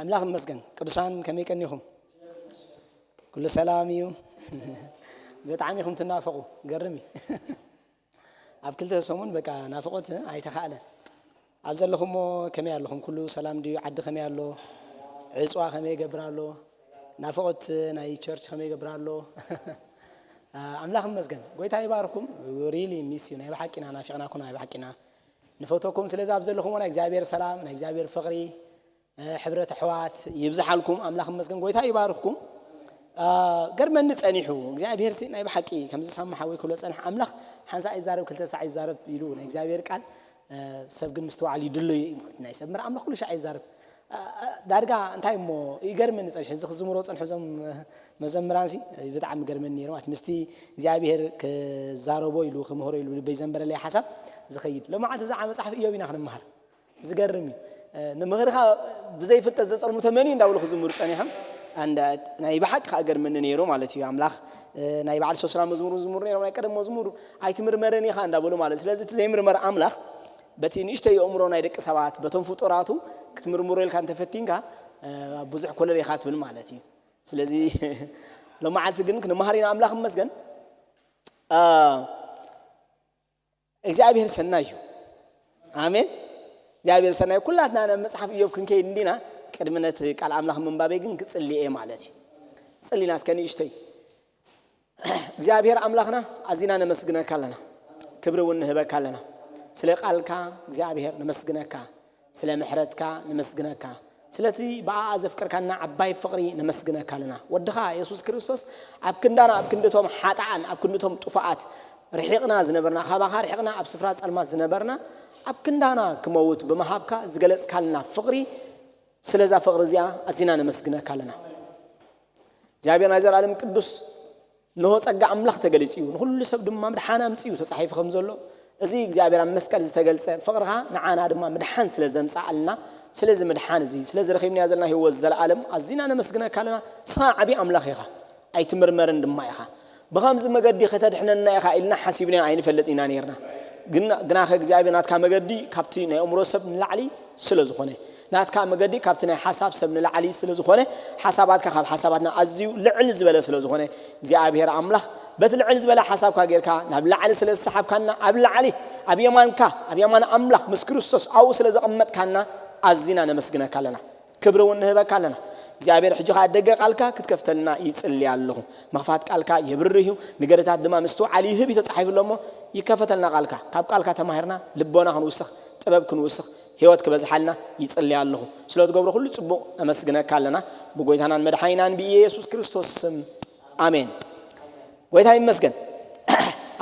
ኣምላኽ ይመስገን። ቅዱሳን ከመይ ቀኒኹም? ኩሉ ሰላም እዩ? ብጣዕሚ ኢኹም ትናፈቑ። ገርም እዩ። ኣብ ክልተ ሰሙን በቃ ናፍቖት ኣይተኻእለን። ኣብ ዘለኹሞ ከመይ ኣለኹም? ኩሉ ሰላም ድዩ? ዓዲ ከመይ ኣሎ? ዕፅዋ ከመይ ይገብር ኣሎ? ናፍቖት ናይ ቸርች ከመይ ይገብር ኣሎ? ኣምላኽ ይመስገን። ጎይታ ይባርኩም። ሪሊ ሚስ ዩ። ናይ ብሓቂና ናፊቕናኩም፣ ናይ ብሓቂና ንፈተኩም። ስለዚ ኣብ ዘለኹሞ ናይ እግዚኣብሔር ሰላም፣ ናይ እግዚኣብሔር ፍቕሪ፣ ሕብረት ኣሕዋት ይብዝሓልኩም። ኣምላኽ ይመስገን። ጎይታ ይባርኽኩም። ገርመኒ ጸኒሑ እግዚኣብሔር ሲ ናይ ብሓቂ ከምዚ ሳማ ሓወይ ክብሎ ጸንሕ፣ ኣምላኽ ሓንሳእ ይዛረብ ክልተ ሳዕ ይዛረብ ኢሉ ናይ እግዚኣብሔር ቃል፣ ሰብ ግን ምስትውዓል ይድሎ እዩ ማለት። ናይ ሰብ ምር ኣምላኽ ኩሉ ሻዕ ይዛረብ። ዳርጋ እንታይ እሞ ይገርመኒ ጸኒሑ፣ እዚ ክዝምሮ ጸንሑ እዞም መዘምራንሲ ብጣዕሚ ገርመኒ ነይሩ ማለት። ምስቲ እግዚኣብሔር ክዛረቦ ኢሉ ክምህሮ ኢሉ ልበይ ዘንበረለይ ሓሳብ ዝኸይድ። ሎማዓንቲ ብዛዕባ መጽሓፍ እዮብ ኢና ክንመሃር። ዝገርም እዩ። ንምኽርኻ ብዘይፍልጠት ዘጸልሙ ተመን እዩ እንዳበሉ ክዝምሩ ጸኒሖም። ኣንዳ ናይ ብሓቂ ከኣ ገርመኒ ነይሩ ማለት እዩ። ኣምላኽ ናይ በዓል ሶስራ መዝሙር ዝዝምሩ ነይሮም፣ ናይ ቀደም መዝሙር ኣይትምርመርን ኢኻ እንዳበሉ ማለት። ስለዚ እቲ ዘይምርመር ኣምላኽ በቲ ንእሽተይ ኣእምሮ ናይ ደቂ ሰባት በቶም ፍጡራቱ ክትምርምሮ ኢልካ እንተፈቲንካ ብዙሕ ኮለል ኢኻ ትብል ማለት እዩ። ስለዚ ሎማዓልቲ ግን ክንመሃር ኢና። ኣምላኽ ይመስገን። እግዚኣብሔር ሰናይ እዩ። ኣሜን። እግዚኣብሔር ሰናይ። ኩላትና ናብ መጽሓፍ እዮብ ክንከይድ እንዲና፣ ቅድሚ ነቲ ቃል ኣምላኽ ምንባበይ ግን ክጽሊ እየ ማለት እዩ። ጽሊና እስከ ንእሽተይ። እግዚኣብሔር ኣምላኽና ኣዚና ነመስግነካ ኣለና። ክብሪ እውን ንህበካ ኣለና። ስለ ቃልካ እግዚኣብሔር ነመስግነካ። ስለ ምሕረትካ ነመስግነካ። ስለቲ ብኣኣ ዘፍቀርካና ዓባይ ፍቕሪ ነመስግነካ ኣለና። ወድኻ የሱስ ክርስቶስ ኣብ ክንዳና፣ ኣብ ክንድቶም ሓጥኣን፣ ኣብ ክንድቶም ጥፉኣት ርሒቕና ዝነበርና፣ ካባኻ ርሒቕና ኣብ ስፍራ ጸልማት ዝነበርና፣ ኣብ ክንዳና ክመውት ብምሃብካ ዝገለጽካልና ፍቕሪ፣ ስለዛ ፍቕሪ እዚኣ ኣዚና ነመስግነካ ኣለና። እግዚኣብሔር ናይ ዘላለም ቅዱስ፣ እንሆ ጸጋ ኣምላኽ ተገሊጹ እዩ፣ ንኹሉ ሰብ ድማ ምድሓን ኣምጺኡ ተጻሒፉ ከም ዘሎ፣ እዚ እግዚኣብሔር ኣብ መስቀል ዝተገልጸ ፍቕርኻ ንዓና ድማ ምድሓን ስለ ዘምጽኣልና፣ ስለዚ ምድሓን እዚ፣ ስለዚ ረኺብናዮ ዘለና ህይወት ዘለኣለም ኣዚና ነመስግነካ ኣለና። ንስኻ ዓብዪ ኣምላኽ ኢኻ፣ ኣይትምርመርን ድማ ኢኻ። ብኸምዚ መገዲ ከተድሕነና ኢኻ ኢልና ሓሲብና ኣይንፈልጥ ኢና ነይርና። ግና፣ ግናኸ እግዚኣብሔር ናትካ መገዲ ካብቲ ናይ ኣእምሮ ሰብ ንላዕሊ ስለ ዝኾነ፣ ናትካ መገዲ ካብቲ ናይ ሓሳብ ሰብ ንላዕሊ ስለ ዝኾነ፣ ሓሳባትካ ካብ ሓሳባትና ኣዝዩ ልዕል ዝበለ ስለ ዝኾነ፣ እግዚኣብሔር ኣምላኽ በቲ ልዕል ዝበለ ሓሳብካ ጌርካ ናብ ላዕሊ ስለ ዝሰሓብካና፣ ኣብ ላዕሊ ኣብ የማንካ፣ ኣብ የማን ኣምላኽ ምስ ክርስቶስ ኣብኡ ስለ ዘቐመጥካና ኣዚና ነመስግነካ ኣለና። ክብሪ እውን ንህበካ ኣለና። እግዚኣብሔር ሕጂ ኸኣ ደገ ቃልካ ክትከፍተልና ይጽሊ ኣለኹ። ምኽፋት ቃልካ የብርህ እዩ፣ ንገርታት ድማ ምስትውዓል ይህብ እዩ ተጻሒፉ ኣሎ እሞ፣ ይከፈተልና ቃልካ። ካብ ቃልካ ተማሂርና ልቦና ክንውስኽ፣ ጥበብ ክንውስኽ፣ ህይወት ክበዝሓልና ይጽሊ ኣለኹ። ስለ ትገብሮ ኩሉ ጽቡቕ ነመስግነካ ኣለና። ብጎይታናን መድሓኒናን ብኢየሱስ ክርስቶስ ስም፣ ኣሜን። ጎይታ ይመስገን።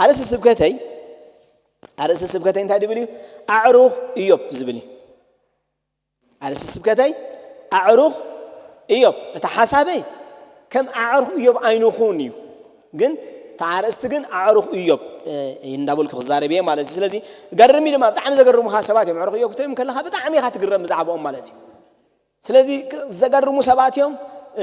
ኣርእስቲ ስብከተይ፣ ኣርእስቲ ስብከተይ እንታይ ድብል እዩ? ኣዕሩኽ እዮብ ዝብል እዩ። ኣርእስቲ ስብከተይ ኣዕሩኽ እዮብ። እቲ ሓሳበይ ከም ኣዕሩኽ እዮብ ኣይንኹን እዩ። ግን እቲ ኣርእስቲ ግን ኣዕሩኽ እዮብ፣ እ፣ እንዳበልኩ ክዛረብ እየ ማለት እዩ። ስለዚ ገርም እዩ ድማ፣ ብጣዕሚ ዘገርሙኻ ሰባት እዮም። ኣዕሩኽ እዮብ ክትሪኦም ከለኻ ብጣዕሚ ኢኻ ትግረም ብዛዕባኦም ማለት እዩ። ስለዚ ክ-፣ ዘገርሙ ሰባት እዮም፣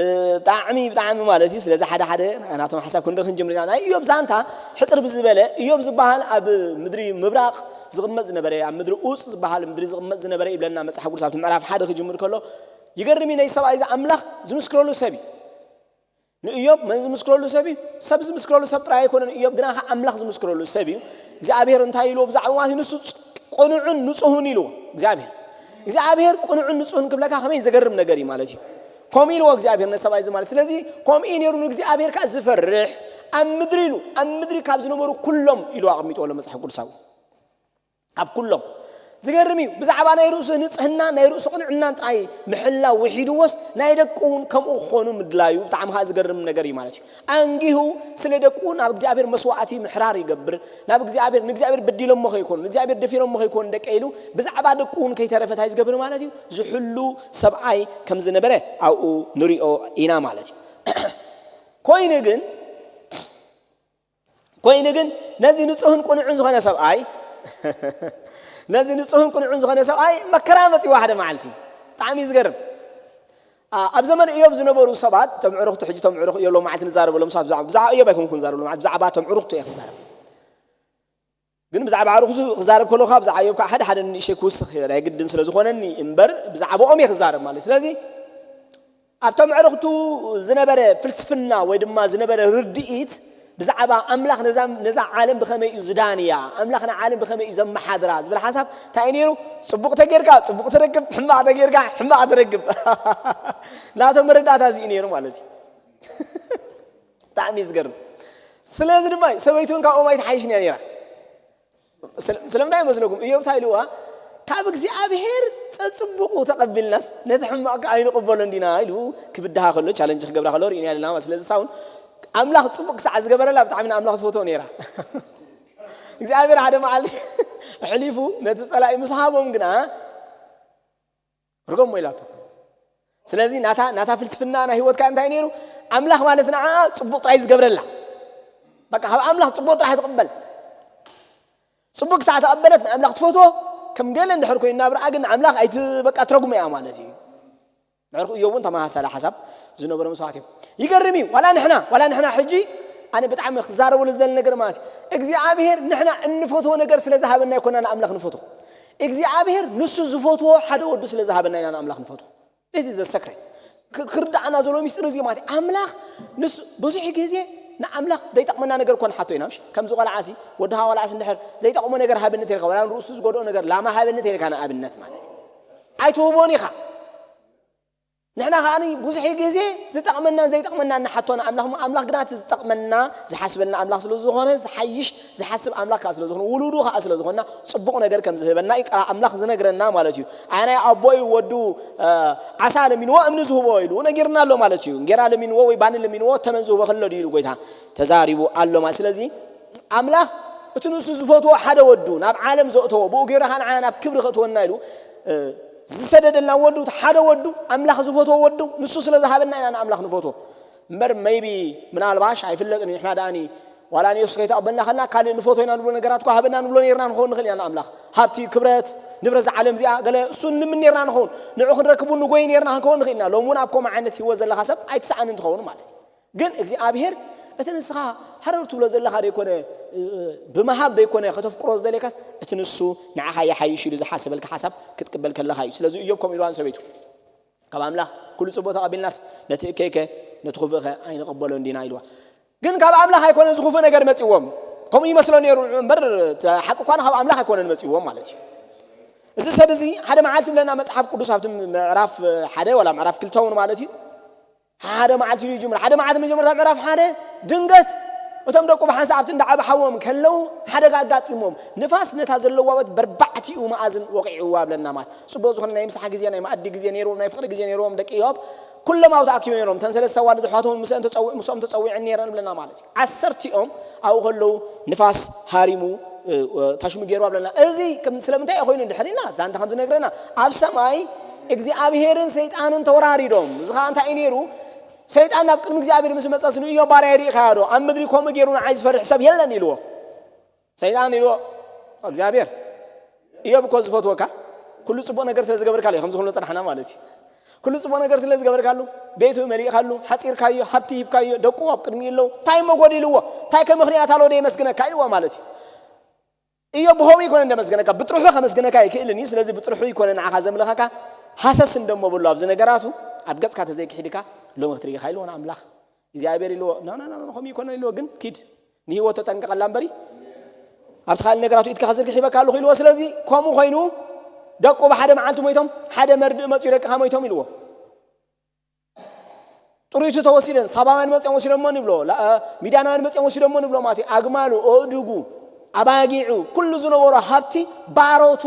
እ፣ ብጣዕሚ፣ ብጣዕሚ ማለት እዩ። ስለዚ ሓደ ሓደ ናቶም ሓሳብ ክንርኢ ክንጅምር ኢና። ናይ እዮብ ዛንታ ሕጽር ብዝበለ፣ እዮብ ዝበሃል ኣብ ምድሪ ምብራቕ ዝቕመጥ ዝነበረ፣ ኣብ ምድሪ ኡጽ ዝበሃል ምድሪ ዝቕመጥ ዝነበረ ይብለና መጽሓፍ ቅዱስ ኣብቲ ምዕራፍ ሓደ ክጅምር ከሎ፣ ይገርም እዩ። ነዚ ሰብኣይ እዚ ኣምላኽ ዝምስክረሉ ሰብ እዩ። ንእዮብ መን ዝምስክረሉ ሰብ እዩ? ሰብ ዝምስክረሉ ሰብ ጥራይ ኣይኮነን። እዮብ ግና ኸዓ ኣምላኽ ዝምስክረሉ ሰብ እዩ። እግዚኣብሔር እንታይ ኢልዎ ብዛዕባ ማለት እዩ? ንሱ ጽ-፣ ቅኑዕን ንጹህን ኢልዎ እግዚኣብሔር። እግዚኣብሔር ቅኑዕን ንጹህን ክብለካ ከመይ ዘገርም ነገር እዩ ማለት እዩ። ከምኡ ኢልዎ እግዚኣብሔር ነሰብኣይ እዚ ማለት። ስለዚ ከምኡ እዩ ነይሩ ንእግዚኣብሔር ከኣ ዝፈርሕ፣ ኣብ ምድሪ ኢሉ፣ ኣብ ምድሪ ካብ ዝነበሩ ኩሎም ኢሉ ኣቐሚጥዎ ኣሎ መጽሓፍ ቅዱሳዊ። ካብ ኩሎም። ዝገርም እዩ። ብዛዕባ ናይ ርእሱ ንጽህና፣ ናይ ርእሱ ቅንዕናን ጥራይ ምሕላው ውሒድዎስ፣ ናይ ደቁ እውን ከምኡ ክኾኑ ምድላዩ ብጣዕሚ ከኣ ዝገርም ነገር እዩ ማለት እዩ። ኣንጊሁ ስለ ደቁ እውን ኣብ እግዚኣብሔር መስዋዕቲ ምሕራር ይገብር። ናብ እግዚኣብሔር፣ ንእግዚኣብሔር በዲሎሞ ከይኮኑ፣ ንእግዚኣብሔር ደፊሮሞ ከይኮኑ ደቀ ኢሉ ብዛዕባ ደቁ እውን ከይተረፈ እንታይ ዝገብር ማለት እዩ? ዝሕሉ ሰብኣይ ከም ዝነበረ ኣብኡ ንሪኦ ኢና ማለት እዩ። ኮይኑ ግን፣ ኮይኑ ግን ነዚ ንጹህን ቅኑዕን ዝኾነ ሰብኣይ፣ ነዚ ንጹህን ቅኑዕን ዝኾነ ሰብኣይ መከራ መጺዎ ሓደ መዓልቲ። ብጣዕሚ እዩ ዝገርም። ኣ-፣ ኣብ ዘመን እዮብ ዝነበሩ ሰባት፣ እቶም ዕሩኽቲ፣ ሕጂ እቶም ዕሩኽ እዮብ ሎማዓልቲ ንዛረበሎም ሰባት፣ ብዛዕባ፣ ብዛዕባ እዮብ ኣይኮንኩን ዝዛረብ፣ ሎማዓልቲ ብዛዕባ እቶም ዕሩኽቱ እየ ክዛረብ። ግን ብዛዕባ ኣዕሩኽቱ ክዛረብ ከለኹ ብዛዕባ እዮብ ከዓ ሓደ ሓደ ንእሽተይ ክውስኽ እየ፣ ናይ ግድን ስለ ዝኾነኒ እምበር ብዛዕባኦም እየ ክዛረብ ማለት እዩ። ስለዚ ኣብቶም ኣዕሩኽቱ ዝነበረ ፍልስፍና ወይ ድማ ዝነበረ ርድኢት ብዛዕባ ኣምላኽ ነዛ ነዛ ዓለም ብኸመይ እዩ ዝዳንያ፣ ኣምላኽ ንዓለም ብኸመይ እዩ ዘመሓድራ ዝብል ሓሳብ እንታይ እዩ ነይሩ? ጽቡቕ ተጌርካ ጽቡቕ ትረክብ፣ ሕማቕ ተጌርካ ሕማቕ ትረክብ። ናቶም መረዳእታ እዚ እዩ ነይሩ ማለት እዩ። ብጣዕሚ እዩ ዝገርም። ስለዚ ድማ እዩ ሰበይቱ እውን ካብኦም ኣይትሓይሽን እያ ነይራ። ስለ- ስለምንታይ ይመስለኩም? እዮም እንታይ ኢልዋ? ካብ እግዚኣብሔር ጸጽቡቑ ተቐቢልናስ ነቲ ሕማቕ ከ ኣይንቕበሎን ዲና ኢሉ ክብድሃ ከሎ፣ ቻለንጅ ክገብራ ከሎ ርኢና ኣለና። ስለዚ ሳውን ኣምላኽ ጽቡቕ ክሳዕ ዝገበረላ ብጣዕሚ ንኣምላኽ ትፈትዎ ነይራ። እግዚኣብሔር ሓደ መዓልቲ ኣሕሊፉ ነቲ ጸላኢ ምስ ሃቦም ግና ርገሞ ኢላቶ። ስለዚ ናታ ናታ ፍልስፍና ናይ ህይወትካ እንታይ ነይሩ? ኣምላኽ ማለት ንዓ ጽቡቕ ጥራይ ዝገብረላ፣ በቃ ካብ ኣምላኽ ጽቡቕ ጥራሕ ትቕበል። ጽቡቕ ክሳዕ ተቐበለት ንኣምላኽ ትፈትዎ። ከም ገለ እንድሕር ኮይኑ ናብርኣ ግን ንኣምላኽ ኣይትበቃ ትረጉሞ እያ ማለት እዩ። ምዕርኩ እዮብ እውን ተመሳሳሊ ሓሳብ ዝነበሮም ሰባት እዮም። ይገርም እዩ። ዋላ ንሕና ዋላ ንሕና ሕጂ ኣነ ብጣዕሚ ክዛረበሉ ዝደሊ ነገር ማለት እዩ እግዚኣብሔር ንሕና እንፈትዎ ነገር ስለ ዝሃበና ኣይኮና ንኣምላኽ ንፈትዎ። እግዚኣብሔር ንሱ ዝፈትዎ ሓደ ወዱ ስለ ዝሃበና ኢና ንኣምላኽ ንፈትዎ። እዚ ዘሰክረ ክርዳእና ዘሎ ሚስጥር እዚ ማለት ኣምላኽ ንሱ ብዙሕ ግዜ ንኣምላኽ ዘይጠቕመና ነገር እኮ ንሓቶ ኢና ምሽ ከምዚ ቆልዓሲ ወድኻ ቆልዓሲ እንድሕር ዘይጠቕሞ ነገር ሃበኒ ተልካ ወላ ንርእሱ ዝጎድኦ ነገር ላማ ሃበኒ ተልካ ንኣብነት ማለት እዩ ኣይትህቦን ኢኻ። ንሕና ከዓኒ ብዙሕ ግዜ ዝጠቕመናን ዘይጠቕመናን ንሓቶ ንኣምላኽ እሞ ኣምላኽ ግና እቲ ዝጠቕመና ዝሓስበልና ኣምላኽ ስለ ዝኾነ ዝሓይሽ ዝሓስብ ኣምላኽ ከዓ ስለ ዝኾነ ውሉዱ ከዓ ስለ ዝኾንና ፅቡቕ ነገር ከም ዝህበና እዩ ቃል ኣምላኽ ዝነግረና ማለት እዩ። ኣነ ኣቦይ ወዱ ዓሳ ለሚንዎ እምኒ ዝህቦ ኢሉ ነጊርና ኣሎ ማለት እዩ። እንጌራ ለሚንዎ ወይ ባኒ ለሚንዎ ተመን ዝህቦ ከሎ ድዩ ኢሉ ጎይታ ተዛሪቡ ኣሎ ማለት ስለዚ ኣምላኽ እቲ ንሱ ዝፈትዎ ሓደ ወዱ ናብ ዓለም ዘእተዎ ብኡ ገይሩ ከዓ ንዓና ናብ ክብሪ ከእትወና ኢሉ ዝሰደደልና ወዱ ሓደ ወዱ ኣምላኽ ዝፈትዎ ወዱ ንሱ ስለ ዝሃበና ኢና ንኣምላኽ ንፈትዎ እምበር maybe ምናልባሽ ኣይፍለጥን ንሕና ደኣኒ ዋላ ንየሱስ ከይተቐበልና ከልና ካልእ ንፈትዎ ኢና ንብሎ ነገራት እኳ ሃበና ንብሎ ነርና ንኸውን ንኽእል ኢና ንኣምላኽ ሃብቲ ክብረት ንብረት ዝዓለም እዚኣ ገለ እሱ ንልምን ነርና ንኸውን ንዑ ክንረክቡ ንጎይ ነርና ክንከውን ንኽእል ኢና ሎም እውን ኣብ ከምኡ ዓይነት ህይወት ዘለኻ ሰብ ኣይትሰኣንን ትኸውን ማለት እዩ ግን እግዚኣብሔር እቲ ንስኻ ሃረር ትብሎ ዘለኻ ዘይኮነ ብመሃብ ዘይኮነ ከተፍቅሮ ዝደለካስ እቲ ንሱ ንዓኻ ይሓይሽ ኢሉ ዝሓሰበልካ ሓሳብ ክትቅበል ከለኻ እዩ ስለዚ እዮም ከምኡ ኢልዋን ሰበይቱ ካብ ኣምላኽ ኩሉ ጽቡቕ ተቐቢልናስ ነቲ እከይከ ነቲ ክፉእኸ ኣይንቕበሎን ዲና ኢልዋ ግን ካብ ኣምላኽ ኣይኮነን ዝኽፉእ ነገር መጺዎም ከምኡ ይመስሎ ነይሩ እምበር ሓቂ እኳ ካብ ኣምላኽ ኣይኮነን መጺዎም ማለት እዩ እዚ ሰብ እዚ ሓደ መዓልቲ ብለና መጽሓፍ ቅዱስ ኣብቲ ምዕራፍ ሓደ ወላ ምዕራፍ ክልተ እውን ማለት እዩ ሓደ መዓልቲ ኢሉ ይጅምር ሓደ መዓልቲ መጀመርታ ምዕራፍ ሓደ ድንገት እቶም ደቁ ብሓንሳእ ኣብቲ እንዳዓባሓዎም ከለዉ ሓደጋ ኣጋጢሞም ንፋስ ነታ ዘለዋበት በርባዕቲኡ መኣዝን ወቂዕዋ ብለና ማለት ጽቡቕ ዝኾነ ናይ ምሳሕ ግዜ ናይ መኣዲ ግዜ ነይርዎም ናይ ፍቕሪ ግዜ ነይርዎም ደቂ ዮብ ኩሎም ኣብኡ ተኣኪቦም ነይሮም እተን ሰለስተ ኣዋልድ ኣሕዋቶም ምስኦም ተጸዊ- ምስኦም ተጸዊዐን ነይረን ብለና ማለት እዩ ዓሰርቲኦም ኣብኡ ከለዉ ንፋስ ሃሪሙ ታሽሙ ገይርዋ ብለና እዚ ስለምንታይ እዩ ኮይኑ እንድሕር ኢልና ዛንታ ከም ዝነግረና ኣብ ሰማይ እግዚኣብሄርን ሰይጣንን ተወራሪዶም እዚ ከዓ እንታይ እዩ ነይሩ ሰይጣን ናብ ቅድሚ እግዚኣብሔር ምስ መፀስ ንእዮ ባርያ ይርኢኻዮ ዶ ኣብ ምድሪ ከምኡ ገይሩ ንዓይ ዝፈርሕ ሰብ የለን ኢልዎ ሰይጣን ኢልዎ እግዚኣብሔር እዮብ እኮ ዝፈትወካ ኩሉ ፅቡቅ ነገር ስለ ዝገበርካሉ እዩ ከምዚ ክንብሎ ፀናሕና ማለት እዩ ኩሉ ፅቡቅ ነገር ስለ ዝገበርካሉ ቤቱ መሊእካሉ ሓፂርካዮ ሃብቲ ሂብካዮ ደቁ ኣብ ቅድሚ ኣለዉ እንታይ እሞ ጎዲልዎ እንታይ ከምኽንያት ኣሎ ደየመስግነካ ኢልዎ ማለት እዩ እዮ ብኸምኡ ይኮነ እንደመስገነካ ብጥርሑ ከመስገነካ ይክእልን እዩ ስለዚ ብጥርሑ ይኮነ ንዓኻ ዘምልኸካ ሃሰስ እንደሞ ብሎ ኣብዚ ነገራቱ ኣብ ገፅካ ተዘይክሒድካ ሎሚ ክትርኢ ኢኻ ኢልዎ ንኣምላኽ እግዚኣብሔር ኢልዎ ኖ ኖ ኖ ከምኡ ይኮነ ኢልዎ ግን ኪድ ንህይወት ተጠንቀቐላ እምበሪ ኣብቲ ካልእ ነገራቱ ኢድካ ክዝርግሕ ይበካ ኣለኹ ኢልዎ ስለዚ ከምኡ ኮይኑ ደቁ ብሓደ መዓልቲ ሞይቶም ሓደ መርድእ መፅኡ ደቅኻ ሞይቶም ኢልዎ ጥሩይቲ ተወሲደን ሳባውያን መፅኦም ወሲዶሞ ንብሎ ሚዳናውያን መፅኦም ወሲዶሞ ንብሎ ማለት እዩ ኣግማሉ ኣእዱጉ ኣባጊዑ ኩሉ ዝነበሮ ሃብቲ ባሮቱ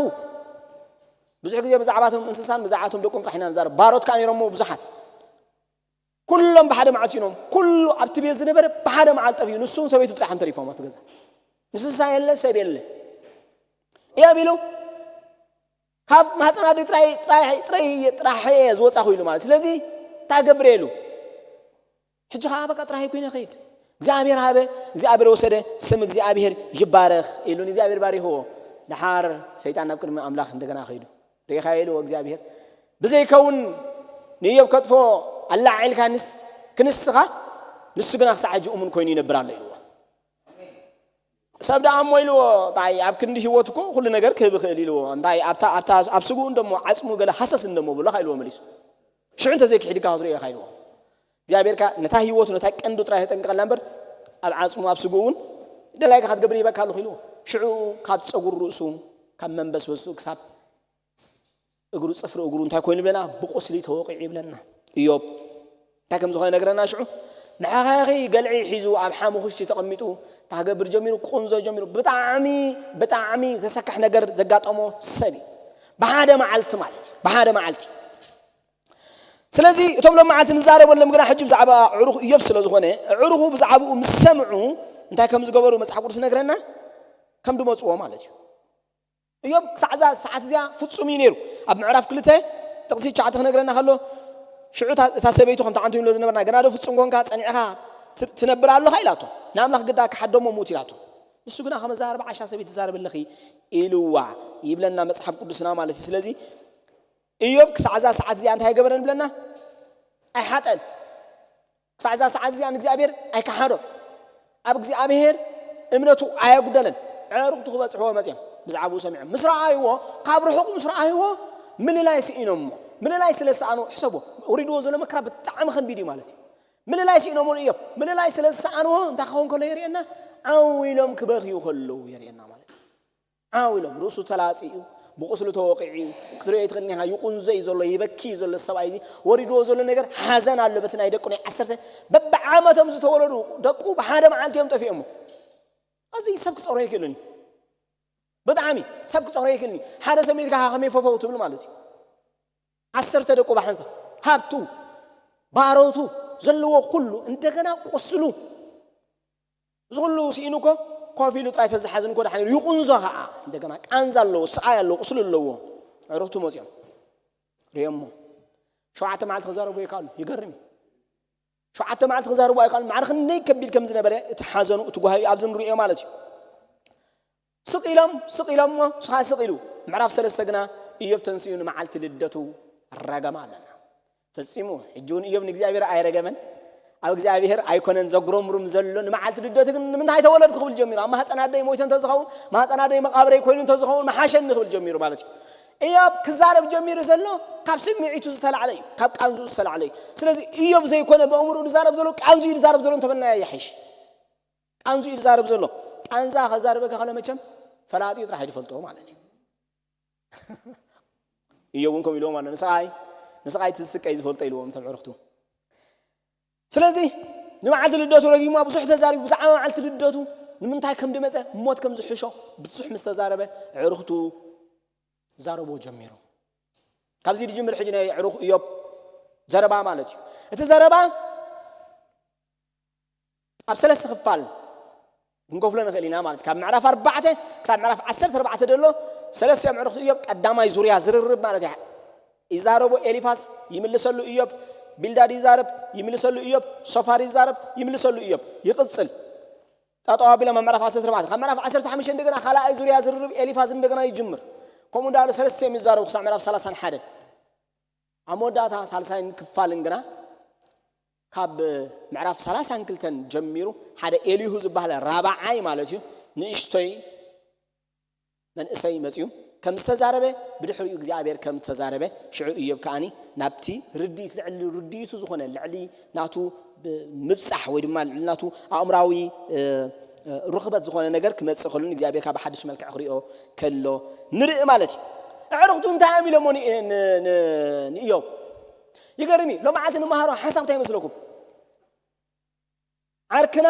ብዙሕ ግዜ ብዛዕባቶም እንስሳን ብዛዕባቶም ደቁም ጥራሕ ኢና ንዛረብ ባሮት ከዓ ነይሮሞ ብዙሓት ኩሎም ብሓደ መዓልቲ ኢኖም ኩሉ ኣብቲ ቤት ዝነበረ ብሓደ መዓልቲ ጠፊኡ ንሱን ሰበይቱ ጥራሕ ተሪፎም ኣብቲ ገዛ እንስሳ የለ ሰብ የለ እያ ቢሉ ካብ ማህፀን ኣደ ጥራይ ጥራይ ጥራይ ጥራሕ እየ ዝወፃኹ ኢሉ ማለት ስለዚ እንታይ ገብር ኢሉ ሕጂ ከዓ በቃ ጥራይ ኮይነ ከይድ እግዚኣብሔር ሃበ እግዚኣብሔር ወሰደ ስም እግዚኣብሔር ይባረኽ ኢሉ ንእግዚኣብሔር ባሪኽዎ ድሓር ሰይጣን ናብ ቅድሚ ኣምላኽ እንደገና ከይዱ ርኢኻ ኢልዎ እግዚኣብሔር ብዘይከውን ንእዮብ ከጥፎ ኣላዓዒልካንስ ክንስኻ ንሱ ግና ክሳዕ ሕጂ እሙን ኮይኑ ይነብር ኣሎ ኢልዎ ሰብ ደኣ እሞ ኢልዎ፣ እንታይ ኣብ ክንዲ ህይወት እኮ ኩሉ ነገር ክህብ ይኽእል ኢልዎ። እንታይ ኣብታ ኣብታ ኣብ ስግኡ እንደሞ ዓጽሙ ገለ ሃሰስ እንደሞ ብሎ ኢልዎ መሊሱ። ሽዑ እንተዘይክሒድካ ክትሪኦ ኢኻ ኢልዎ። እግዚኣብሔር ከኣ ነታ ህይወቱ ነታ ቀንዱ ጥራይ ተጠንቀቐላ እምበር ኣብ ዓጽሙ ኣብ ስግኡ እውን ደላይካ ክትገብር ይበካ ኣለኹ ኢልዎ። ሽዑ ካብ ጸጉር ርእሱ ካብ መንበስበሱ ክሳብ እግሩ ጽፍሪ እግሩ እንታይ ኮይኑ ይብለና? ብቁስሊ ተወቂዑ ይብለና። እዮብ እንታይ ከም ዝኾነ ይነግረና። ሽዑ መሓኻኺ ገልዒ ሒዙ ኣብ ሓሙኽሽቲ ተቐሚጡ እንታይ ክገብር ጀሚሩ? ክቑንዞ ጀሚሩ። ብጣዕሚ ብጣዕሚ ዘሰክሕ ነገር ዘጋጠሞ ሰብ እዩ። ብሓደ መዓልቲ ማለት እዩ። ብሓደ መዓልቲ። ስለዚ እቶም ሎም መዓልቲ ንዛረበሎም ግና ሕጂ ብዛዕባ ዕሩኽ እዮብ ስለ ዝኾነ ዕሩኹ ብዛዕባኡ ምስ ሰምዑ እንታይ ከም ዝገበሩ መጽሓፍ ቅዱስ ይነግረና። ከም ድመጽዎ ማለት እዩ። እዮብ ክሳዕ እዛ ሰዓት እዚኣ ፍጹም እዩ ነይሩ። ኣብ ምዕራፍ ክልተ ጥቕሲ ትሽዓተ ክነግረና ከሎ ሽዑ እታ እታ ሰበይቱ ከምቲ ዓንቱ ይብሎ ዝነበርና ግና ዶ ፍጹም ኮንካ ጸኒዕኻ ት- ትነብር ኣለኻ ኢላቶ። ንኣምላኽ ግዳ ክሓደሞ ሙት ኢላቶ። ንሱ ግና ከመዛ ኣርባዓ ሻ ሰበይቲ ትዛረብ ኣለኺ ኢልዋ ይብለና መጽሓፍ ቅዱስና ማለት እዩ። ስለዚ እዮብ ክሳዕ እዛ ሰዓት እዚኣ እንታይ ገበረን ብለና? ኣይሓጠን። ክሳዕ እዛ ሰዓት እዚኣ ንእግዚኣብሔር ኣይከሓዶን። ኣብ እግዚኣብሔር እምነቱ ኣየጉደለን። ዕርኽቱ ክበጽሕዎ መጽዮም ብዛዕባኡ ሰሚዖም ምስ ረኣይዎ፣ ካብ ርሑቕ ምስ ረኣይዎ ምልላይ ስኢኖሞ። ምልላይ ስለ ዝሰኣኑ ሕሰቦ፣ ወሪድዎ ዘሎ መከራ ብጣዕሚ ከቢድ እዩ ማለት እዩ። ምልላይ ስኢኖሞ እዮም። ምልላይ ስለ ዝሰኣንዎ እንታይ ክኸውን ከሎ የርእየና? ዓው ኢሎም ክበኽዩ ከለዉ የርእየና ማለት እዩ። ዓው ኢሎም ርእሱ ተላጺኡ ብቁስሉ ተወቂዑ ክትርእዮ ትኽእል ኢኻ። ይቁንዘ እዩ ዘሎ፣ ይበኪ እዩ ዘሎ ሰብኣይ እዚ። ወሪድዎ ዘሎ ነገር ሓዘን ኣሎ። በቲ ናይ ደቁ ናይ ዓሰርተ በብዓመቶም ዝተወለዱ ደቁ ብሓደ መዓልቲ እዮም ጠፊኦሞ። እዚ ሰብ ክጸሮ ይክእልን እዩ። ብጣዕሚ ሰብ ክጸሮ ይክእልን እዩ። ሓደ ሰብ ሚእቲ ካኻ ከመይ ፈፈው ትብል ማለት እዩ። ዓሰርተ ደቁ ብሓንሳ ሃብቱ ባሮቱ ዘለዎ ኩሉ እንደገና ቁስሉ እዚ ኩሉ ስኢኑ እኮ ኮፍ ኢሉ ጥራይ ተዝሓዝን እኮ ደሓን ይቁንዞ ከዓ እንደገና ቃንዛ ኣለዎ፣ ስቓይ ኣለዎ፣ ቁስሊ ኣለዎ። ዕሩኽቱ መፅኦም ሪኦሞ ሸውዓተ መዓልቲ ክዛረቡ ይከኣሉ። ይገርም እዩ። ሸውዓተ መዓልቲ ክዛረቡ ኣይከኣሉ። ማዕረ ክንደይ ከቢድ ከም ዝነበረ እቲ ሓዘኑ እቲ ጓሂ ኣብዚ ንሪኦ ማለት እዩ። ስቕ ኢሎም ስቕ ኢሎሞ ስኻ ስቕ ኢሉ። ምዕራፍ ሰለስተ ግና እዮብ ተንስኡ ንመዓልቲ ልደቱ ረገማ ኣለና። ፈጺሙ ሕጂ እውን እዮብ ንእግዚኣብሔር ኣይረገመን። ኣብ እግዚኣብሔር ኣይኮነን ዘጉረምሩም ዘሎ። ንመዓልቲ ልደቱ ግን ንምንታይ ተወለድኩ ክብል ጀሚሩ። ኣብ ማህፀን ኣደይ ሞይተ እንተዝኸውን ማህፀን ኣደይ መቃብረይ ኮይኑ እንተዝኸውን መሓሸኒ ክብል ጀሚሩ ማለት እዩ። እዮብ ክዛረብ ጀሚሩ ዘሎ ካብ ስምዒቱ ዝተላዕለ እዩ፣ ካብ ቃንዝኡ ዝተላዕለ እዩ። ስለዚ እዮብ ዘይኮነ በእምርኡ ዝዛረብ ዘሎ ቃንዝኡ ዝዛረብ ዘሎ እንተበልና ይሓይሽ። ቃንዝኡ ዝዛረብ ዘሎ ቃንዛ ከዛርበካ ከሎ መቸም ፈላጢኡ ጥራሕ ይፈልጦ ማለት እዩ። እዮብ እውን ከምኡ ኢልዎም ኣሎ። ንስቓይ ንስቓይ ትስቀይ ዝፈልጦ ኢልዎም እቶም ዕርኽቱ። ስለዚ ንመዓልቲ ልደቱ ረጊማ ብዙሕ ተዛሪቡ። ብዛዕባ መዓልቲ ልደቱ ንምንታይ ከም ድመፀ ሞት ከም ዝሕሾ ብዙሕ ምስ ተዛረበ ዕርኽቱ ዛረቦ ጀሚሩ። ካብዚ ድጅምር ሕጂ ናይ ዕሩኽ እዮብ ዘረባ ማለት እዩ። እቲ ዘረባ ኣብ ሰለስተ ክፋል ክንከፍሎ ንኽእል ኢና ማለት እዩ። ካብ ምዕራፍ ኣርባዕተ ክሳብ ምዕራፍ ዓሰርተ ኣርባዕተ ዘሎ ሰለስተ ምዕሩኽ እዮብ ቀዳማይ ዙርያ ዝርርብ ማለት እዩ። ይዛረቡ ኤሊፋስ ይምልሰሉ እዮብ፣ ቢልዳድ ይዛረብ ይምልሰሉ እዮብ፣ ሶፋር ይዛረብ ይምልሰሉ እዮብ። ይቕጽል ጠጠው ኣቢሎም ኣብ ምዕራፍ ዓሰርተ ኣርባዕተ ካብ ምዕራፍ ዓሰርተ ሓሙሽተ እንደገና ካልኣይ ዙርያ ዝርርብ ኤሊፋዝ እንደገና ይጅምር። ከምኡ እንዳሉ ሰለስተ እዮም ይዛረቡ ክሳብ ምዕራፍ ሰላሳን ሓደን። ኣብ መወዳእታ ሳልሳይን ክፋልን ግና ካብ ምዕራፍ ሰላሳን ክልተን ጀሚሩ ሓደ ኤሊሁ ዝበሃል ራብዓይ ማለት እዩ ንእሽቶይ መንእሰይ መጺኡ ከም ዝተዛረበ ብድሕሪኡ እግዚኣብሔር ከም ዝተዛረበ ሽዑ እዮብ ከዓኒ ናብቲ ርድኢት ልዕሊ ርድኢቱ ዝኾነ ልዕሊ ናቱ ምብጻሕ ወይ ድማ ልዕሊ ናቱ ኣእምራዊ ርኽበት ዝኾነ ነገር ክመጽእ ከሎ እግዚኣብሔር ካብ ሓድሽ መልክዕ ክሪኦ ከሎ ንርኢ ማለት እዩ። ኣዕርኽቱ እንታይ እዮም ኢሎሞ ንእዮብ? ይገርም እዩ። ሎማዓልቲ ንመሃሮ ሓሳብ እንታይ ይመስለኩም? ዓርክና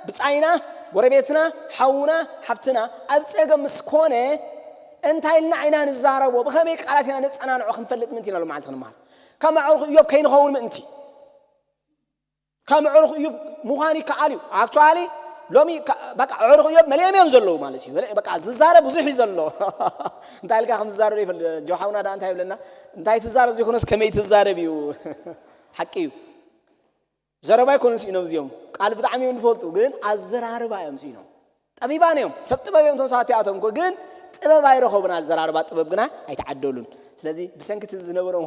ብጻይና ጎረቤትና ሓውና ሓፍትና ኣብ ጸገም ምስ ኮነ እንታይ ኢልና ኢና ንዛረቦ? ብኸመይ ቃላት ኢና ነጸናንዖ ክንፈልጥ ምእንቲ ኢና ሎማዓልቲ ክንመሃር። ከም ኣዕሩኽ እዮብ ከይንኸውን ምእንቲ። ከም ኣዕሩኽ እዮብ ምዃን ይከኣል እዩ። ኣክቹዋሊ ሎሚ በቃ ኣዕሩኽ እዮብ መሊኦም እዮም ዘለዉ ማለት እዩ። በቃ ዝዛረብ ብዙሕ እዩ ዘሎ። እንታይ ኢልካ ከም ዝዛረብ ይፈልጥ። ጆሓውና ደኣ እንታይ ይብለና? እንታይ ትዛረብ ዘይኮነስ ከመይ ትዛረብ እዩ። ሓቂ እዩ። ዘረባ ኣይኮኑን ስኢኖም እዚኦም። ቃል ብጣዕሚ እዮም ዝፈልጡ ግን ኣዘራርባ እዮም ስኢኖም። ጠቢባን እዮም ሰብ ጥበብ እዮም ተምሳት ያቶም እኮ ግን ጥበብ ኣይረኸቡን ኣዘራርባ ጥበብ ግና ኣይተዓደሉን። ስለዚ ብሰንክቲ ዝነበሮም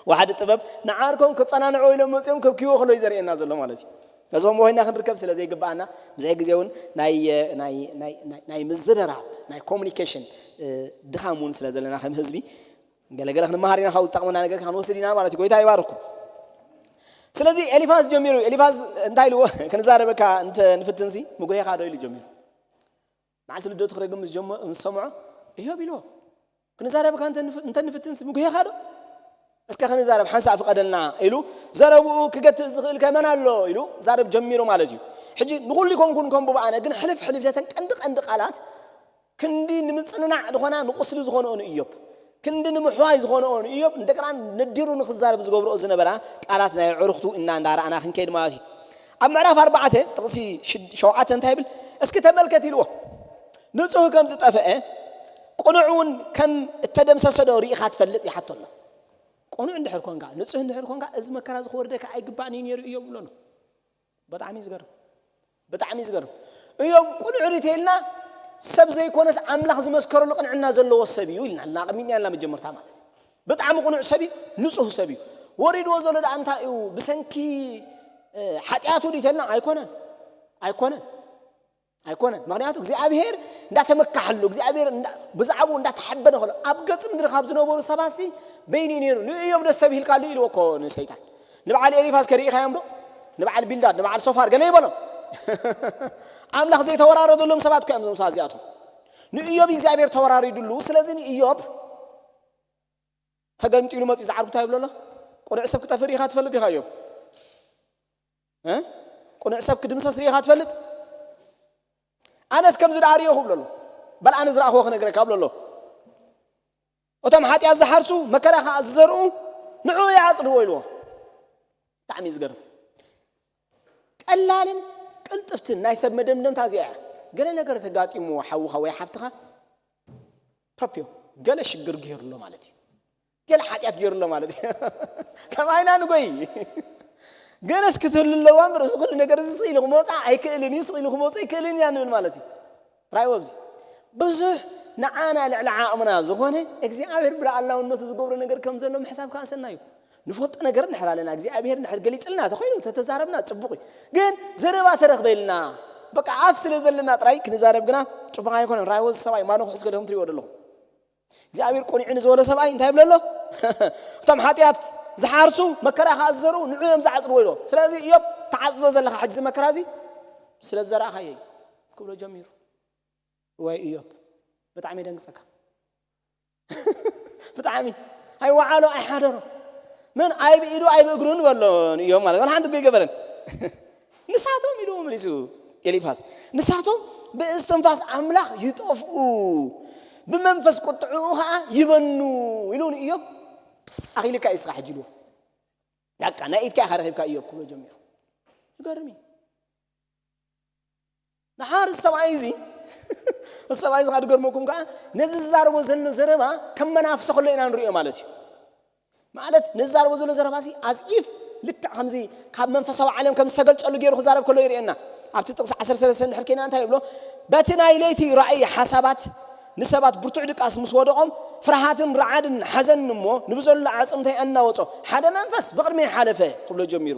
ዋሓደ ጥበብ ንዓርኮም ክፀናንዑ ኢሎም መፅኦም ከብኪዎ ከሎ እዩ ዘርእየና ዘሎ ማለት እዩ። ነዞም ኮይና ክንርከብ ስለ ዘይግብኣና፣ ብዙሕ ግዜ እውን ናይ ናይ ናይ ናይ ናይ ምዝርራብ ናይ ኮሙኒኬሽን ድኻም እውን ስለ ዘለና ከም ህዝቢ ገለገለ ክንመሃር ኢና። ካብኡ ዝጠቕመና ነገር ክንወስድ ኢና ማለት እዩ። ጎይታ ይባርኩም። ስለዚ ኤሊፋዝ ጀሚሩ። ኤሊፋዝ እንታይ ኢልዎ? ክንዛረበካ እንተ ንፍትንሲ ምጉሄኻ ዶ ኢሉ ጀሚሩ። መዓልቲ ልደቱ ክረግም ምስ ጀመ- ምስ ሰምዖ፣ እዮብ ኢልዎ፣ ክንዛረበካ እንተ ንፍ- እንተ ንፍትንሲ ምጉሄኻ ዶ? እስከ ክንዛረብ ሓንሳእ ፍቐደልና ኢሉ፣ ዘረብኡ ክገትእ ዝኽእል ከ መን ኣሎ ኢሉ ዛረብ ጀሚሩ ማለት እዩ። ሕጂ ንኹሉ ይኮንኩን ከም ብኣነ ግን ሕልፍ ሕልፍ ነተን ቀንዲ ቀንዲ ቃላት ክንዲ ንምጽንናዕ ዝኾና ንቁስሊ ዝኾነኦ ንእዮብ፣ ክንዲ ንምሕዋይ ዝኾነኦ ንእዮብ፣ እንደገና ነዲሩ ንኽዛረብ ዝገብርኦ ዝነበራ ቃላት ናይ ኣዕሩኽቱ እና እንዳረኣና ክንከይድ ማለት እዩ። ኣብ ምዕራፍ ኣርባዕተ ጥቕሲ ሽድ- ሸውዓተ እንታይ ይብል? እስኪ ተመልከት ኢልዎ። ንጹህ ከም ዝጠፍአ ቅኑዕ እውን ከም እተደምሰሰ ዶ ርኢኻ ትፈልጥ? ይሓቶ ኣሎ። ቅኑዕ እንድሕር ኮንካ፣ ንጹህ እንድሕር ኮንካ፣ እዚ መከራ እዚ ክወርደካ ኣይግባእን እዩ ነይሩ እዮብ ብሎ ኣሎ። ብጣዕሚ እዩ ዝገርም። ብጣዕሚ እዩ ዝገርም። እዮብ ቅኑዕ ሪቴልና ሰብ ዘይኮነስ ኣምላኽ ዝመስከረሉ ቅንዕና ዘለዎ ሰብ እዩ ኢልና ኣቐሚጥና ኣለና መጀመርታ ማለት እዩ። ብጣዕሚ ቅኑዕ ሰብ እዩ፣ ንጹህ ሰብ እዩ። ወሪድዎ ዘሎ ደኣ እንታይ እዩ? ብሰንኪ ሓጢኣቱ ዲተልና ኣይኮነን። ኣይኮነን። ኣይኮነን። ምኽንያቱ እግዚኣብሔር እንዳተመካሐሉ፣ እግዚኣብሔር ብዛዕባኡ እንዳተሓበነ ከሎ ኣብ ገጽ ምድሪ ካብ ዝነበሩ ሰባት በይኑ እዩ ነይሩ። ንእዮብ ደስ ተብሂልካሉ ኢልዎ እኮ ንሰይጣን። ንበዓል ኤሊፋዝ ከ ርኢኻዮም ዶ? ንበዓል ቢልዳድ፣ ንበዓል ሶፋር ገለ ይበሎም። ኣምላኽ ዘይተወራረደሎም ሰባት እኮ እዮም እዞም ሰባት እዚኣቶም። ንእዮብ እግዚኣብሔር ተወራሪድሉ። ስለዚ ንእዮብ ተገልምጢሉ መፂኡ ዝዓርኩ እንታይ ይብሎ ኣሎ? ቅኑዕ ሰብ ክጠፍእ ርኢኻ ትፈልጥ ኢኻ እዮብ? እ? ቅኑዕ ሰብ ክድምሰስ ርኢኻ ትፈልጥ? ኣነስ ከምዚ ደኣ ርኢኹ ብሎ ኣሎ። በል ኣነ ዝረኣኽዎ ክነግረካ ብሎ ኣሎ። እቶም ሓጢኣት ዝሓርሱ መከራ ከዓ ዝዘርኡ ንዑ ይዓፅድዎ ኢልዎ። ብጣዕሚ እዩ ዝገርም። ቀላልን ቅልጥፍትን ናይ ሰብ መደምደምታ እዚኣ እያ። ገለ ነገር ተጋጢምዎ ሓውኻ ወይ ሓፍትኻ ፕሮፕዮ ገለ ሽግር ገይሩ ኣሎ ማለት እዩ። ገለ ሓጢኣት ገይሩ ኣሎ ማለት እዩ። ካብ ዓይና ንጎይ። ገለስ ክትህሉ ኣለዋ እምበር እዚ ኩሉ ነገር እዚ ስቕ ኢሉ ክመውፃእ ኣይክእልን እዩ፣ ስቕ ኢሉ ክመውፅእ ኣይክእልን ኢና ንብል ማለት እዩ። ራእይዎ ኣብዚ ብዙሕ ንዓና ልዕሊ ዓቕምና ዝኾነ እግዚኣብሔር ብልኣላውነቱ ዝገብሮ ነገር ከም ዘሎ ምሕሳብ ከኣሰና እዩ። ንፈልጦ ነገር እንድሕር ኣለና እግዚኣብሔር እንድሕር ገሊፅልና ተኮይኑ ተተዛረብና ፅቡቕ እዩ። ግን ዘረባ ተረኽበልና በቃ ኣፍ ስለ ዘለና ጥራይ ክንዛረብ ግና ፅቡቕ ኣይኮነን። ራእይዎ እዚ ሰብኣይ ማኖ ክሕስ ገለኹም ትሪእዎ ዘለኹም እግዚኣብሔር ቆኒዑ ንዝበሎ ሰብኣይ እንታይ ይብሎ ኣሎ? እቶም ሓጢኣት ዝሓርሱ መከራ ከዓ ዝዘርኡ ንዑ እዮም ዝዓፅድዎ ኢሎ። ስለዚ እዮብ ተዓፅዶ ዘለካ ሕጂ እዚ መከራ እዚ ስለ ዝዘራእካዮ እዩ ክብሎ ጀሚሩ። ወይ እዮብ ብጣዕሚ የደንግፀካ። ብጣዕሚ ኣይወዓሎ ኣይሓደሮ ምን ኣይ ብኢዱ ኣይ ብእግሩ ንበሎ ንእዮብ ማለት ዋላ ሓንቲ እኮ ይገበረን። ንሳቶም ኢልዎ መሊሱ ኤሊፋዝ፣ ንሳቶም ብእስትንፋስ ኣምላኽ ይጠፍኡ፣ ብመንፈስ ቁጥዕኡ ኸዓ ይበኑ ኢሉ ንእዮብ ኣኺልካ እዩ ስራሕ ሕጂ ኢልዎ። በቃ ናይ ኢድካ ኢኻ ረኺብካ እዮብ ክብሎ ጀሚሩ። ይገርም እዩ። ንሓር እዚ ሰብኣይ እዚ እዚ ሰብኣይ እዚ ኸዓ ድገርመኩም ከዓ ነዚ ዝዛረቦ ዘሎ ዘረባ ከም መናፍሰ ከሎ ኢና ንሪኦ ማለት እዩ። ማለት ንዛረቦ ዘሎ ዘረባ እዚ ኣዝኢፍ ልክዕ ከምዚ ካብ መንፈሳዊ ዓለም ከም ዝተገልጸሉ ገይሩ ክዛረብ ከሎ ይርእየና። ኣብቲ ጥቕሲ ዓሰርተ ሰለስተ እንድሕር ኬና እንታይ ይብሎ? በቲ ናይ ለይቲ ራእይ ሓሳባት ንሰባት ብርቱዕ ድቃስ ምስ ወደቖም ፍርሃትን ርዓድን ሓዘንን እሞ ንብዘሎ ዓጽምተይ ኣናወጾ ሓደ መንፈስ ብቕድመይ ሓለፈ ክብሎ ጀሚሩ።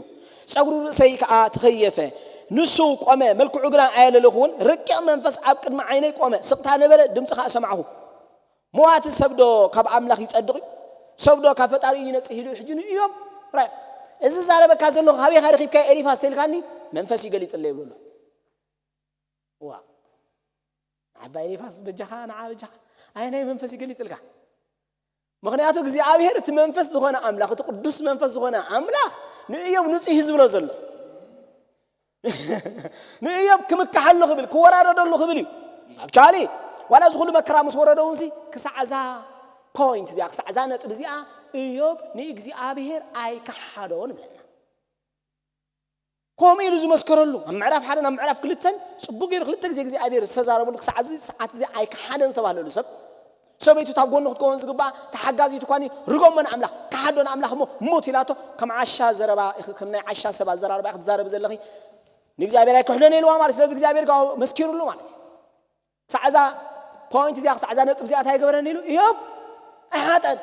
ጸጉሪ ርእሰይ ከኣ ተኸየፈ። ንሱ ቆመ፣ መልክዑ ግና ኣየለለኹዎን። ረቂቕ መንፈስ ኣብ ቅድሚ ዓይነይ ቆመ። ስቕታ ነበረ፣ ድምጺ ከኣ ሰማዕኹ። መዋቲ ሰብ ዶ ካብ ኣምላኽ ይጸድቕ እዩ? ሰብ ዶ ካብ ፈጣሪኡ ይነጽህ ኢሉ ሕጂ ንእዮብ ራእይ እዚ ዛረበካ ዘለኹ ካበይ ኢኻ ረኺብካዮ ኤሊፋዝ ተልካኒ መንፈስ ይገሊጽለይ ይብሎ ኣሎ። ዋ ዓባ ኤሊፋዝ በጃኻ ንዓ በጃኻ ኣየናይ መንፈስ ይገሊጽልካ? ምኽንያቱ እግዚኣብሔር እቲ መንፈስ ዝኾነ ኣምላኽ እቲ ቅዱስ መንፈስ ዝኾነ ኣምላኽ ንእዮብ ንጹህ እዩ ዝብሎ ዘሎ ንእዮብ ክምክሓሉ ክብል ክወራረደሉ ክብል እዩ። ኣክቹዋሊ ዋላ እዚ ኩሉ መከራ ምስ ወረዶ እውን ክሳዕ እዛ ፖይንት እዚኣ ክሳዕ እዛ ነጥብ እዚኣ እዮብ ንእግዚኣብሔር ኣይከሓዶን ይብለና። ከምኡ ኢሉ ዝመስከረሉ ኣብ ምዕራፍ ሓደ ናብ ምዕራፍ ክልተን ጽቡቅ ገይሩ ክልተ ግዜ እግዚኣብሔር ዝተዛረበሉ ክሳዕ እዚ ሰዓት እዚ ኣይከሓደን ዝተባህለሉ ሰብ ሰበይቱ ታብ ጎኑ ክትከውን ዝግባኣ ተሓጋዚት እኳ ርጎሞ ንኣምላኽ ክሓዶ ንኣምላኽ እሞ ሙት ኢላቶ ከም ዓሻ ዘረባ ከም ናይ ዓሻ ሰብ ኣዘራርባ ክትዛረብ ዘለኺ ንእግዚኣብሔር ኣይክሕደን ኢልዋ ማለት ስለዚ እግዚኣብሔር መስኪሩሉ ማለት እዩ። ሳዕዛ ፖይንት እዚኣ ሳዕዛ ነጥብ እዚኣ እንታይ ገበረን ኢሉ እዮብ ኣይሓጠን።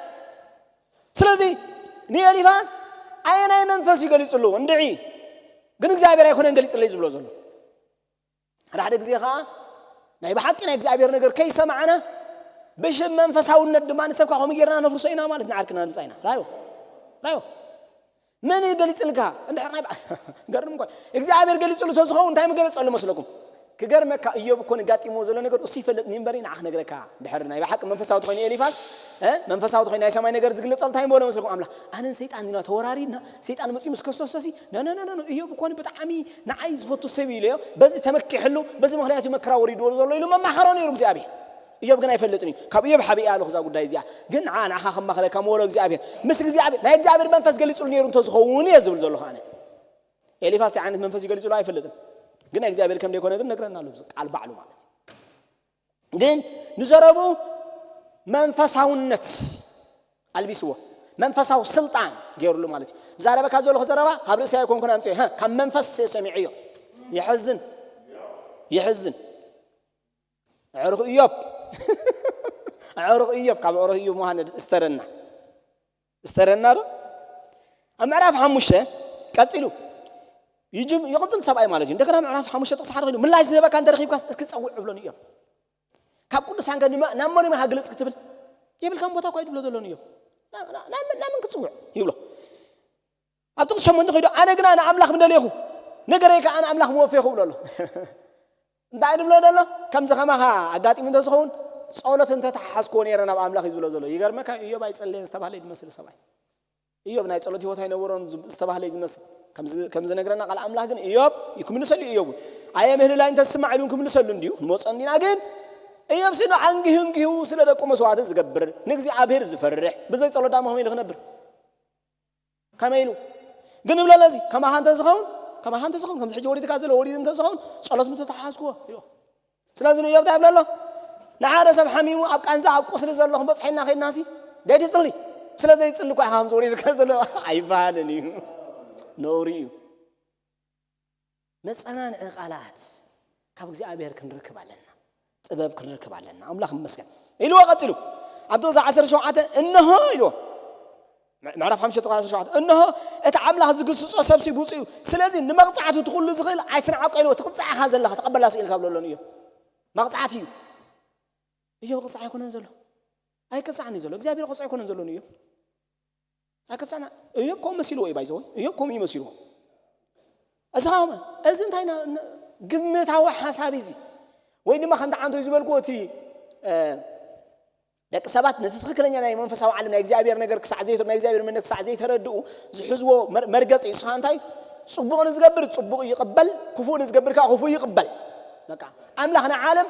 ስለዚ ንኤሊፋዝ ኣየናይ መንፈስ ይገሊፅሉ እንድዒ ግን እግዚኣብሔር ኣይኮነን ገሊጽለይ ዝብሎ ዘሎ። ሓደ ሓደ ግዜ ኸዓ ናይ ብሓቂ ናይ እግዚኣብሔር ነገር ከይሰማዕና ብሽም መንፈሳውነት ድማ ንሰብካ ከምኡ ጌርና ነፍርሶ ኢና ማለት ንዓርክና ንምጻእ ኢና። ራዮ ራዮ መን እዩ ገሊጽልካ? እንድሕር ናይ ብኣ- ገርም እኮ እግዚኣብሔር ገሊጽሉ ተዝኸውን እንታይ ምገለጸሉ መስለኩም? ክገርመካ እዮብ እኮ ንጋጢሞ ዘሎ ነገር እሱ ይፈልጥ እምበሪ ንዓ ክነግረካ። ድሕር ናይ ብሓቂ መንፈሳዊ ተኮይኑ ኤሊፋስ እ መንፈሳዊ ተኮይኑ ናይ ሰማይ ነገር ዝግለጸሉ እንታይ ምበሎ መስለኩም? ኣምላኽ ኣነን ሰይጣን ኢና ተወራሪድና ሰይጣን መጺኡ ምስ ከሰሶሲ ነነነነ እዮብ እኮ ብጣዕሚ ንዓይ ዝፈቱ ሰብ እዩ ኢለዮ። በዚ ተመኪሕሉ በዚ ምክንያት እዩ መከራ ወሪድዎ ዘሎ ኢሉ መማኸሮ ነይሩ እግዚኣብሔር። እዮብ ግን ኣይፈልጥን እዩ። ካብ እዮብ ሓቢእ ኣለኹ እዛ ጉዳይ እዚኣ። ግን ንዓ ንዓኻ ከማኽረካ ምበሎ እግዚኣብሔር። ምስ እግዚኣብሔር ናይ እግዚኣብሔር መንፈስ ገሊጹሉ ነይሩ እንተዝኸውን እየ ዝብል ዘለኹ ኣነ። ኤሊፋስ እንታይ ዓይነት መንፈስ እዩ ገሊጹሉ ኣይፈልጥን። ግን ናይ እግዚኣብሔር ከም ደይኮነ ግን ነግረና ኣሎ ቃል ባዕሉ ማለት እዩ። ግን ንዘረቡ መንፈሳውነት ኣልቢስዎ መንፈሳዊ ስልጣን ገይሩሉ ማለት እዩ። ዛረበካ ዘለኹ ዘረባ ካብ ርእሲ ኣይኮንኩን ኣምፅኦ ካብ መንፈስ ሰሚዐዮ። ይሕዝን ይሕዝን። ኣዕሩኽ እዮብ ኣዕሩኽ እዮብ ካብ ኣዕሩኽ እዮብ ምዃን እስተረና እስተረና ዶ ኣብ ምዕራፍ ሓሙሽተ ቀፂሉ ይጅም ይቕፅል ሰብኣይ ማለት እዩ። እንደገና ምዕራፍ ሓሙሽተ ጥቕሲ ሓደ ኮይኑ ምላሽ ዝህበካ እንተረኺብካስ እስኪ ፀውዕ እብሎ ንእዮብ። ካብ ቅዱሳን ከ ናብ መን ኢኻ ግልፅ ክትብል የብልካን ቦታ እኳ ይድብሎ ዘሎ ንእዮብ። ናብ መን ክፅውዕ ይብሎ። ኣብ ጥቕሲ ሸሞንተ ከይዱ ኣነ ግና ንኣምላኽ ምደለኹ ነገረይ ከዓ ንኣምላኽ ምወፌኹ ብሎ ኣሎ። እንታይ ድብሎ ዘሎ ከምዚ ከማኻ ኣጋጢሙ እንተዝኸውን ጸሎት እንተተሓሓዝክዎ ነይረ ናብ ኣምላኽ እዩ ዝብሎ ዘሎ። ይገርመካ እዮብ ኣይጸለየን ዝተባህለ እዩ ዝመስል ሰብኣይ። እዮብ ናይ ጸሎት ህይወት ኣይነበሮን ዝተባህለ እዩ ዝመስል። ከም ዝነግረና ቃል ኣምላኽ ግን እዮብ ክምልሰሉ እዩ። እዮብ እውን ኣየ ምህልላይ እንተዝስማዕ ኢሉ እውን ክምልሰሉ እንድዩ ንመጸ እንዲና። ግን እዮብ ስኑ ኣንጊሁ እንጊሁ ስለ ደቁ መስዋዕቲ ዝገብር ንእግዚኣብሔር ዝፈርሕ ብዘይ ጸሎት ዳሞ ከመይ ኢሉ ክነብር? ከመይ ኢሉ ግን ይብለና እዚ ከማኻ እንተዝኸውን ከማኻ እንተዝኸውን ከምዚ ሕጂ ወሊድካ ዘሎ ወሊድ እንተዝኸውን ጸሎት ምተተሓዝክዎ ይብሎ። ስለዚ ንእዮብ እንታይ ይብሎ ኣሎ? ንሓደ ሰብ ሓሚሙ ኣብ ቃንዛ ኣብ ቁስሊ ዘሎ ክበፅሐና ከይድናሲ ደይትፅሊ ስለ ዘይፅሊ እኳ ኢኻ ከምዚ ወሊድካ ዘሎ ኣይበሃልን እዩ። ነውሪ እዩ። መጸናንዒ ቃላት ካብ እግዚኣብሔር ክንረክብ ኣለና። ጥበብ ክንረክብ ኣለና። ኣምላኽ ይመስገን። ኢልዎ ቀጺሉ ኣብቲ ቁጽሪ ዓሰርተ ሸውዓተ እንሆ ኢልዎ ምዕራፍ ሓሙሽተ ቁጽሪ ዓሰርተ ሸውዓተ እንሆ እቲ ኣምላኽ ዝግስጾ ሰብሲ ብፁዕ እዩ። ስለዚ ንመቕጻዕቲ እቲ ኩሉ ዝኽእል ኣይትንዓቆ ኢልዎ። ትቕጻዕ ኢኻ ዘለኻ ተቐበላ ስኢልካ ብለሎ ንእዮ መቕጻዕቲ እዩ። እዮ ቅጻዕ ኣይኮነን ዘሎ ኣይቅጻዕን እዩ ዘሎ እግዚኣብሔር ቅጻዕ ኣይኮነን ዘሎ ንእዮ ኣይቅጻዕና እዮብ ከምኡ መሲልዎ እዩ ባይዘወይ እዮብ ከምኡ እዩ መሲልዎ። እዚ ከዓ እዚ እንታይ ግምታዊ ሓሳብ እዚ ወይ ድማ ከምቲ ዓንቶ እዩ ዝበልክዎ እቲ ደቂ ሰባት ነቲ ትኽክለኛ ናይ መንፈሳዊ ዓለም ናይ እግዚኣብሔር ነገር ክሳዕ ዘይተ ናይ እግዚኣብሔር መንነት ክሳዕ ዘይተረድኡ ዝሕዝዎ መርገፂ እዩ። ንስኻ እንታይ ጽቡቕ ንዝገብር ጽቡቕ ይቕበል፣ ክፉእ ንዝገብር ከዓ ክፉእ ይቕበል። በቃ ኣምላኽ ንዓለም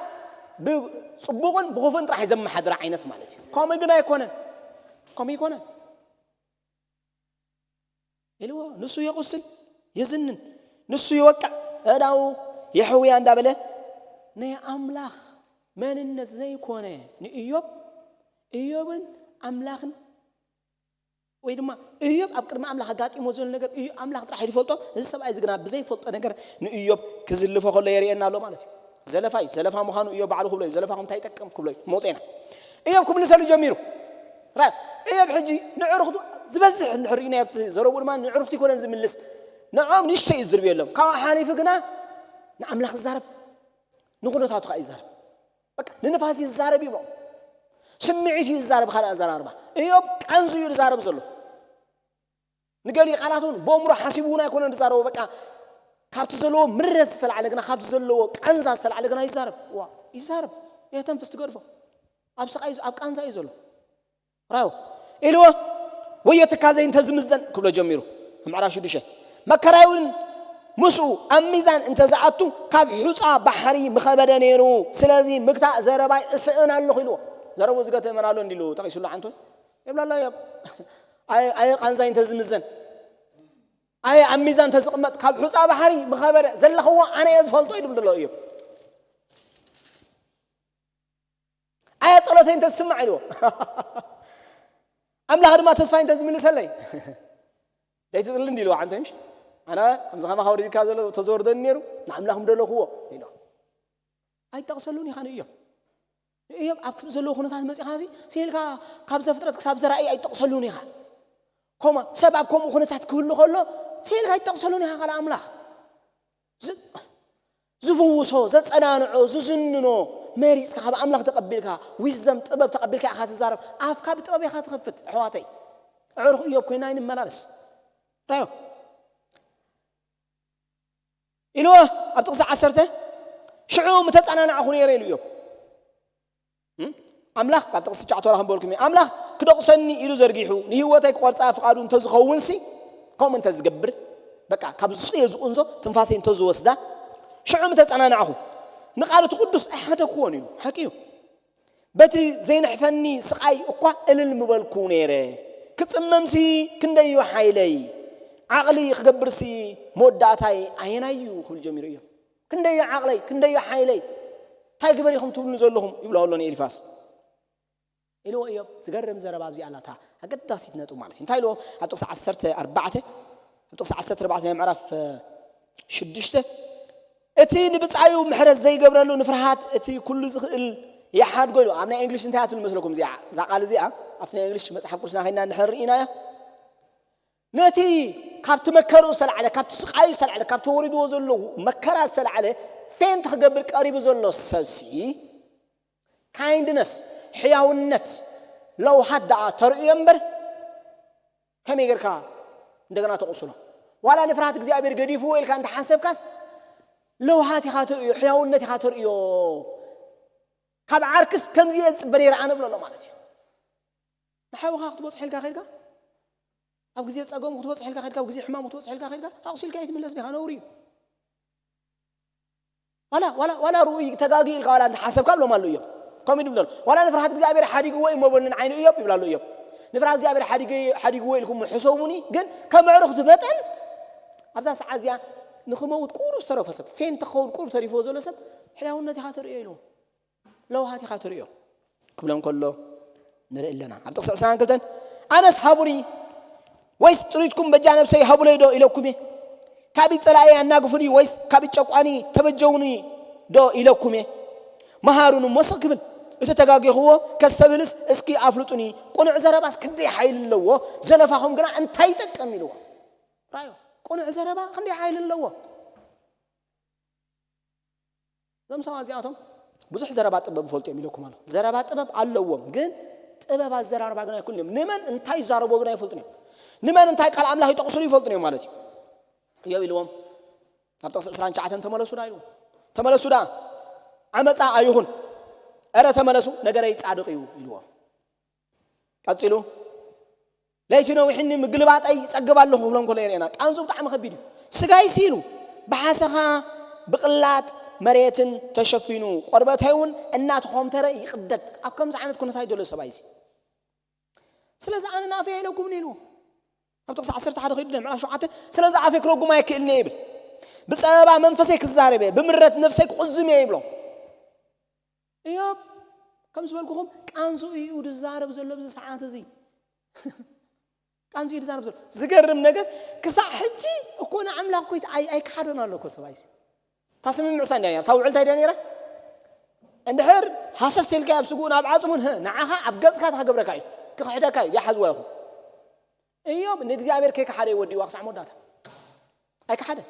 ብጽቡቕን ብኽፉእን ጥራሕ ዘመሓድራ ዓይነት ማለት እዩ። ከምኡ ግን ኣይኮነን፣ ከምኡ ኣይኮነን። ኢልዎ ንሱ የቑስል የዝንን ንሱ ይወቅዕ እዳው የሕውያ እንዳበለ ናይ ኣምላኽ መንነት ዘይኮነ ንእዮብ እዮብን ኣምላኽን ወይ ድማ እዮብ ኣብ ቅድሚ ኣምላኽ ኣጋጢሞ ዝብል ነገር እዩ ኣምላኽ ጥራሕ ይፈልጦ። እዚ ሰብኣይ እዚ ግና ብዘይፈልጦ ነገር ንእዮብ ክዝልፎ ከሎ የርእየና ኣሎ ማለት እዩ። ዘለፋ እዩ ዘለፋ ምዃኑ እዮብ ባዕሉ ክብሎ እዩ። ዘለፋ እንታይ ይጠቅም ክብሎ እዩ መውፅኤና እዮብ ክምልሰሉ ጀሚሩ። ራ እዮብ ሕጂ ንዕሩኽቱ ዝበዝሕ እንድሕር እዩ ናይ ኣብቲ ዘረብኡ ድማ ንዕሩኽቱ ይኮነን ዝምልስ ንዖም ንእሽተይ እዩ ዝድርብየሎም። ካብኡ ሓሊፉ ግና ንኣምላኽ ዝዛረብ ንኩነታቱ ከዓ ይዛረብ። በቃ ንንፋስ እዩ ዝዛረብ እዩ። ስምዒት እዩ ዝዛረብ። ካልእ ኣዘራርባ እዮብ ቃንዙ እዩ ዝዛረብ ዘሎ። ንገሊ ቃላት እውን ብእምሮ ሓሲቡ እውን ኣይኮነን ዝዛረቦ። በቃ ካብቲ ዘለዎ ምረት ዝተላዕለ ግና ካብቲ ዘለዎ ቃንዛ ዝተላዕለ ግና ይዛረብ። ዋ ይዛረብ። የተንፍስ ትገድፎ። ኣብ ስቃይ ኣብ ቃንዛ እዩ ዘሎ። ራዮ ኢልዎ ወዮ ትካዘይ እንተዝምዘን ክብሎ ጀሚሩ። ምዕራፍ ሽዱሽተ መከራይ እውን ምስኡ ኣብ ሚዛን እንተዝኣቱ ካብ ሑፃ ባሕሪ ምኸበደ ነይሩ። ስለዚ ምግታእ ዘረባይ እስእን ኣለኹ ኢልዎ። ዘረቡ ዝገተ መን ኣሎ እንዲሉ ጠቂሱሉ ዓንቶ የብላላ እዮም። ኣየ ቃንዛይ እንተዝምዘን ኣየ ኣብ ሚዛን እንተዝቕመጥ ካብ ሑፃ ባሕሪ ምኸበደ ዘለኽዎ ኣነ እየ ዝፈልጦ ይድብል ዘሎ እዮም። ኣየ ጸሎተይ እንተዝስማዕ ኢልዎ ኣምላኽ ድማ ተስፋይ እንተዝምልሰለይ ደይትጽሊ እንዲ ኢልዎ ዓንተ ምሽ ኣነ ከምዚ ከማኻ ወሪድካ ዘሎ ተዘወርደኒ ነይሩ ንኣምላኽ ምደለኽዎ ኢሎ። ኣይጠቕሰሉን ኢኻ ንእዮብ ንእዮብ ኣብ ክብ ዘለዎ ኩነታት መጺኻ ሲ ሲልካ ካብ ዘፍጥረት ክሳብ ዘራእይ ኣይጠቕሰሉን ኢኻ። ከምኡ ሰብ ኣብ ከምኡ ኩነታት ክህሉ ከሎ ሲልካ ኣይጠቕሰሉን ኢኻ ካልእ ኣምላኽ። ዝ- ዝፍውሶ፣ ዘጸናንዖ፣ ዝዝንኖ መሪጽካ፣ ካብ ኣምላኽ ተቐቢልካ፣ ዊዝደም፣ ጥበብ ተቐቢልካ ኢኻ ትዛረብ። ኣፍካ ብጥበብ ኢኻ ትኸፍት። ኣሕዋተይ፣ ኣዕሩኽ እዮብ ኮይና ኣይንመላለስ። ራዮ ኢልዎ ኣብ ጥቕሲ ዓሰርተ፣ ሽዑ ምተጸናናዕኹ ነይረ ኢሉ እዮብ። እም? ኣምላኽ፣ ካብ ጥቕሲ ትሽዓተ ወላ ክንበልኩም እየ። ኣምላኽ ክደቑሰኒ ኢሉ ዘርጊሑ፣ ንህይወተይ ክቖርጻ ፍቓዱ እንተዝኸውንሲ፣ ከምኡ እንተዝገብር፣ በቃ፣ ካብ ዝስእዮ ዝቑንዞ ትንፋሰይ እንተዝወስዳ፣ ሽዑ ምተጸናናዕኹ፣ ንቓል እቲ ቅዱስ ኣይሓደግኩዎን ኢሉ። ሓቂ እዩ። በቲ ዘይንሕፈኒ ስቓይ እኳ እልል ምበልኩ ነይረ። ክጽመምሲ ክንደዩ ሓይለይ፣ ዓቕሊ ክገብርሲ መወዳእታይ ኣየናይ እዩ ክብል ጀሚሩ እዩ። ክንደዩ ዓቕለይ፣ ክንደዩ ሓይለይ፣ እንታይ ግበር ኢኹም ትብሉኒ ዘለኹም ይብሎ ኣሎ ንኤሊፋስ። ኢልዎ እዮብ። ዝገርም ዘረባ ኣብዚኣ ኣላታ ኣገዳሲት ነጥብ ማለት እዩ። እንታይ ኢልዎ? ኣብ ጥቕሲ ዓሰርተ ኣርባዕተ፣ ኣብ ጥቕሲ ዓሰርተ ኣርባዕተ ናይ ምዕራፍ፣ እ፣ ሽዱሽተ፣ "እቲ ንብጻዩ ምሕረት ዘይገብረሉ ንፍርሃት እቲ ኩሉ ዝኽእል ይሓድጎ" ኢሉ። ኣብ ናይ እንግሊሽ እንታይ እያ ትብል መስለኩም እዚኣ? እዛ ቃል እዚኣ ኣብቲ ናይ እንግሊሽ መጽሓፍ ቅዱስና ኸይድና እንድሕር ርኢናያ፣ ነቲ ካብቲ መከርኡ ዝተላዕለ፣ ካብቲ ስቃዩ ዝተላዕለ፣ ካብቲ ወሪድዎ ዘሎ መከራ ዝተላዕለ ፌንት ክገብር ቀሪቡ ዘሎ ሰብሲ፣ ካይንድነስ፣ ሕያውነት፣ ለውሃት ደኣ ተርእዮ እምበር፣ ከመይ ጌርካ እንደገና ተቕስሎ? ዋላ ንፍርሃት እግዚኣብሔር ገዲፍዎ ኢልካ እንተሓሰብካስ፣ ለውሃት ኢኻ ተርእዮ፣ ሕያውነት ኢኻ ተርእዮ። ካብ ዓርክስ ከምዚ እየ ዝጽበ ነይረ ኣነ ብሎ ኣሎ ማለት እዩ። ንሓውኻ ክትበጽሖ ኢልካ ኸድካ፣ ኣብ ግዜ ጸገሙ ክትበጽሖ ኢልካ ኸድካ፣ ኣብ ግዜ ሕማሙ ክትበጽሖ ኢልካ ኸድካ፣ ኣቑሲልካ ኣይትምለስ ዲኻ? ነውሪ እዩ። ዋላ፣ ዋላ፣ ዋላ ርኡይ ተጋጊ ኢልካ ዋላ እንተሓሰብካ ብሎም ኣሎ እዮም። ከምኡ ይብል ኣሎ። ዋላ ንፍርሃት እግዚኣብሔር ሓዲግዎ እዩ መበልን ዓይኑ እዮም ይብል ኣሎ እዮም። ንፍርሃት እግዚኣብሔር ሓዲገ-፣ ሓዲግዎ ኢልኩም ሕሰቡኒ፣ ግን ከም ኣዕሩኽቲ መጠን ኣብዛ ሰዓት እዚኣ ንኽመውት ቁሩብ ዝተረፈ ሰብ፣ ፌንት ክኸውን ቁሩብ ተሪፍዎ ዘሎ ሰብ፣ ሕያውነት ኢኻ ተርእዮ ኢልዎ። ለውሃት ኢኻ ተርእዮ ክብሎም ከሎ ንርኢ ኣለና። ኣብ ጥቕሲ ዕስራን ክልተን፣ "ኣነስ ሃቡኒ ወይስ ጥሪትኩም በጃ ነብሰይ ሃቡለይ ዶ ኢለኩም እየ? ካብ ኢድ ጸላኢ ኣናግፉኒ ወይስ ካብ ኢድ ጨቋኒ ተበጀውኒ ዶ ኢለኩም እየ? መሃሩኒ እሞ ስቕ ክብል፣ እቲ ተጋጊኽዎ ከስተብህልስ እስኪ ኣፍልጡኒ። ቅኑዕ ዘረባስ ክንደይ ሓይሊ ኣለዎ፣ ዘለፋኹም ግና እንታይ ይጠቅም?" ኢልዎ። ራዮ፣ ቅኑዕ ዘረባ ክንደይ ሓይሊ ኣለዎ። እዞም ሰባት እዚኣቶም ብዙሕ ዘረባ ጥበብ ይፈልጡ እዮም ኢለኩም ኣሎ። ዘረባ ጥበብ ኣለዎም፣ ግን ጥበብ ኣዘራርባ ግን ኣይክእሉን እዮም። ንመን እንታይ ይዛረብዎ ግን ኣይፈልጡን እዮም። ንመን እንታይ ቃል ኣምላኽ ይጠቕሱሉ ይፈልጡን እዮም ማለት እዩ። እዮብ ኢልዎም፣ ኣብ ጥቕሲ ዕስራን ትሽዓተን "ተመለሱ ዳ" ኢልዎም። "ተመለሱ ዳ፣ ዓመፃ ኣይኹን፣ እረ ተመለሱ፣ ነገረይ ጻድቕ እዩ" ኢልዎም። ቀጺሉ፣ "ለይቲ ነዊሕኒ፣ ምግልባጠይ ይጸግብ ኣለኹ" ክብሎም ከሎ የርእየና። ቃንዙ ብጣዕሚ ከቢድ እዩ። "ስጋይ ሲሉ ብሓሰኻ ብቕላጥ መሬትን ተሸፊኑ፣ ቆርበተይ እውን እናተኾምተረ ይቕደድ። ኣብ ከምዚ ዓይነት ኩነታት ዘሎ ሰብኣይ እዚ፣ ስለዚ ኣነ ናፈይ ኣይለኩምን" ኢሉ። ኣብ ጥቕሲ ዓሰርተ ሓደ ከይዱ ናይ ምዕራፍ ሸውዓተ፣ "ስለዚ ኣፈይ ክረጉም ኣይክእልን እየ" ይብል። "ብጸበባ መንፈሰይ ክዛረብ እየ፣ ብምረት ነፍሰይ ክቑዝም እየ" ይብሎ። እዮብ፣ ከም ዝበልኩኹም፣ ቃንዙ እዩ ዝዛረብ ዘሎ ኣብዚ ሰዓት እዚ። ቃንዙ እዩ ዝዛረብ ዘሎ። ዝገርም ነገር፣ ክሳዕ ሕጂ እኮ ንኣምላኽ እኮ ኣይ-፣ ኣይከሓደን ኣሎ እኮ ሰብኣይሲ። እታ ስምምዕ ሳ እንድያ ነይራ፣ እታ ውዕል እንታይ ድያ ነይራ? እንድሕር ሃሰስ ኢልካ ኣብ ስግኡን ኣብ ዓጽሙን፣ ህ፣ ንዓኻ ኣብ ገጽካ እታ ክገብረካ እዩ፣ ክኽሕደካ እዩ፣ ይሓዝዋ ይኹን። እዮብ ንእግዚኣብሔር ከይከሓደ እዩ ወዲእዋ ክሳዕ መወዳእታ። ኣይከሓደን።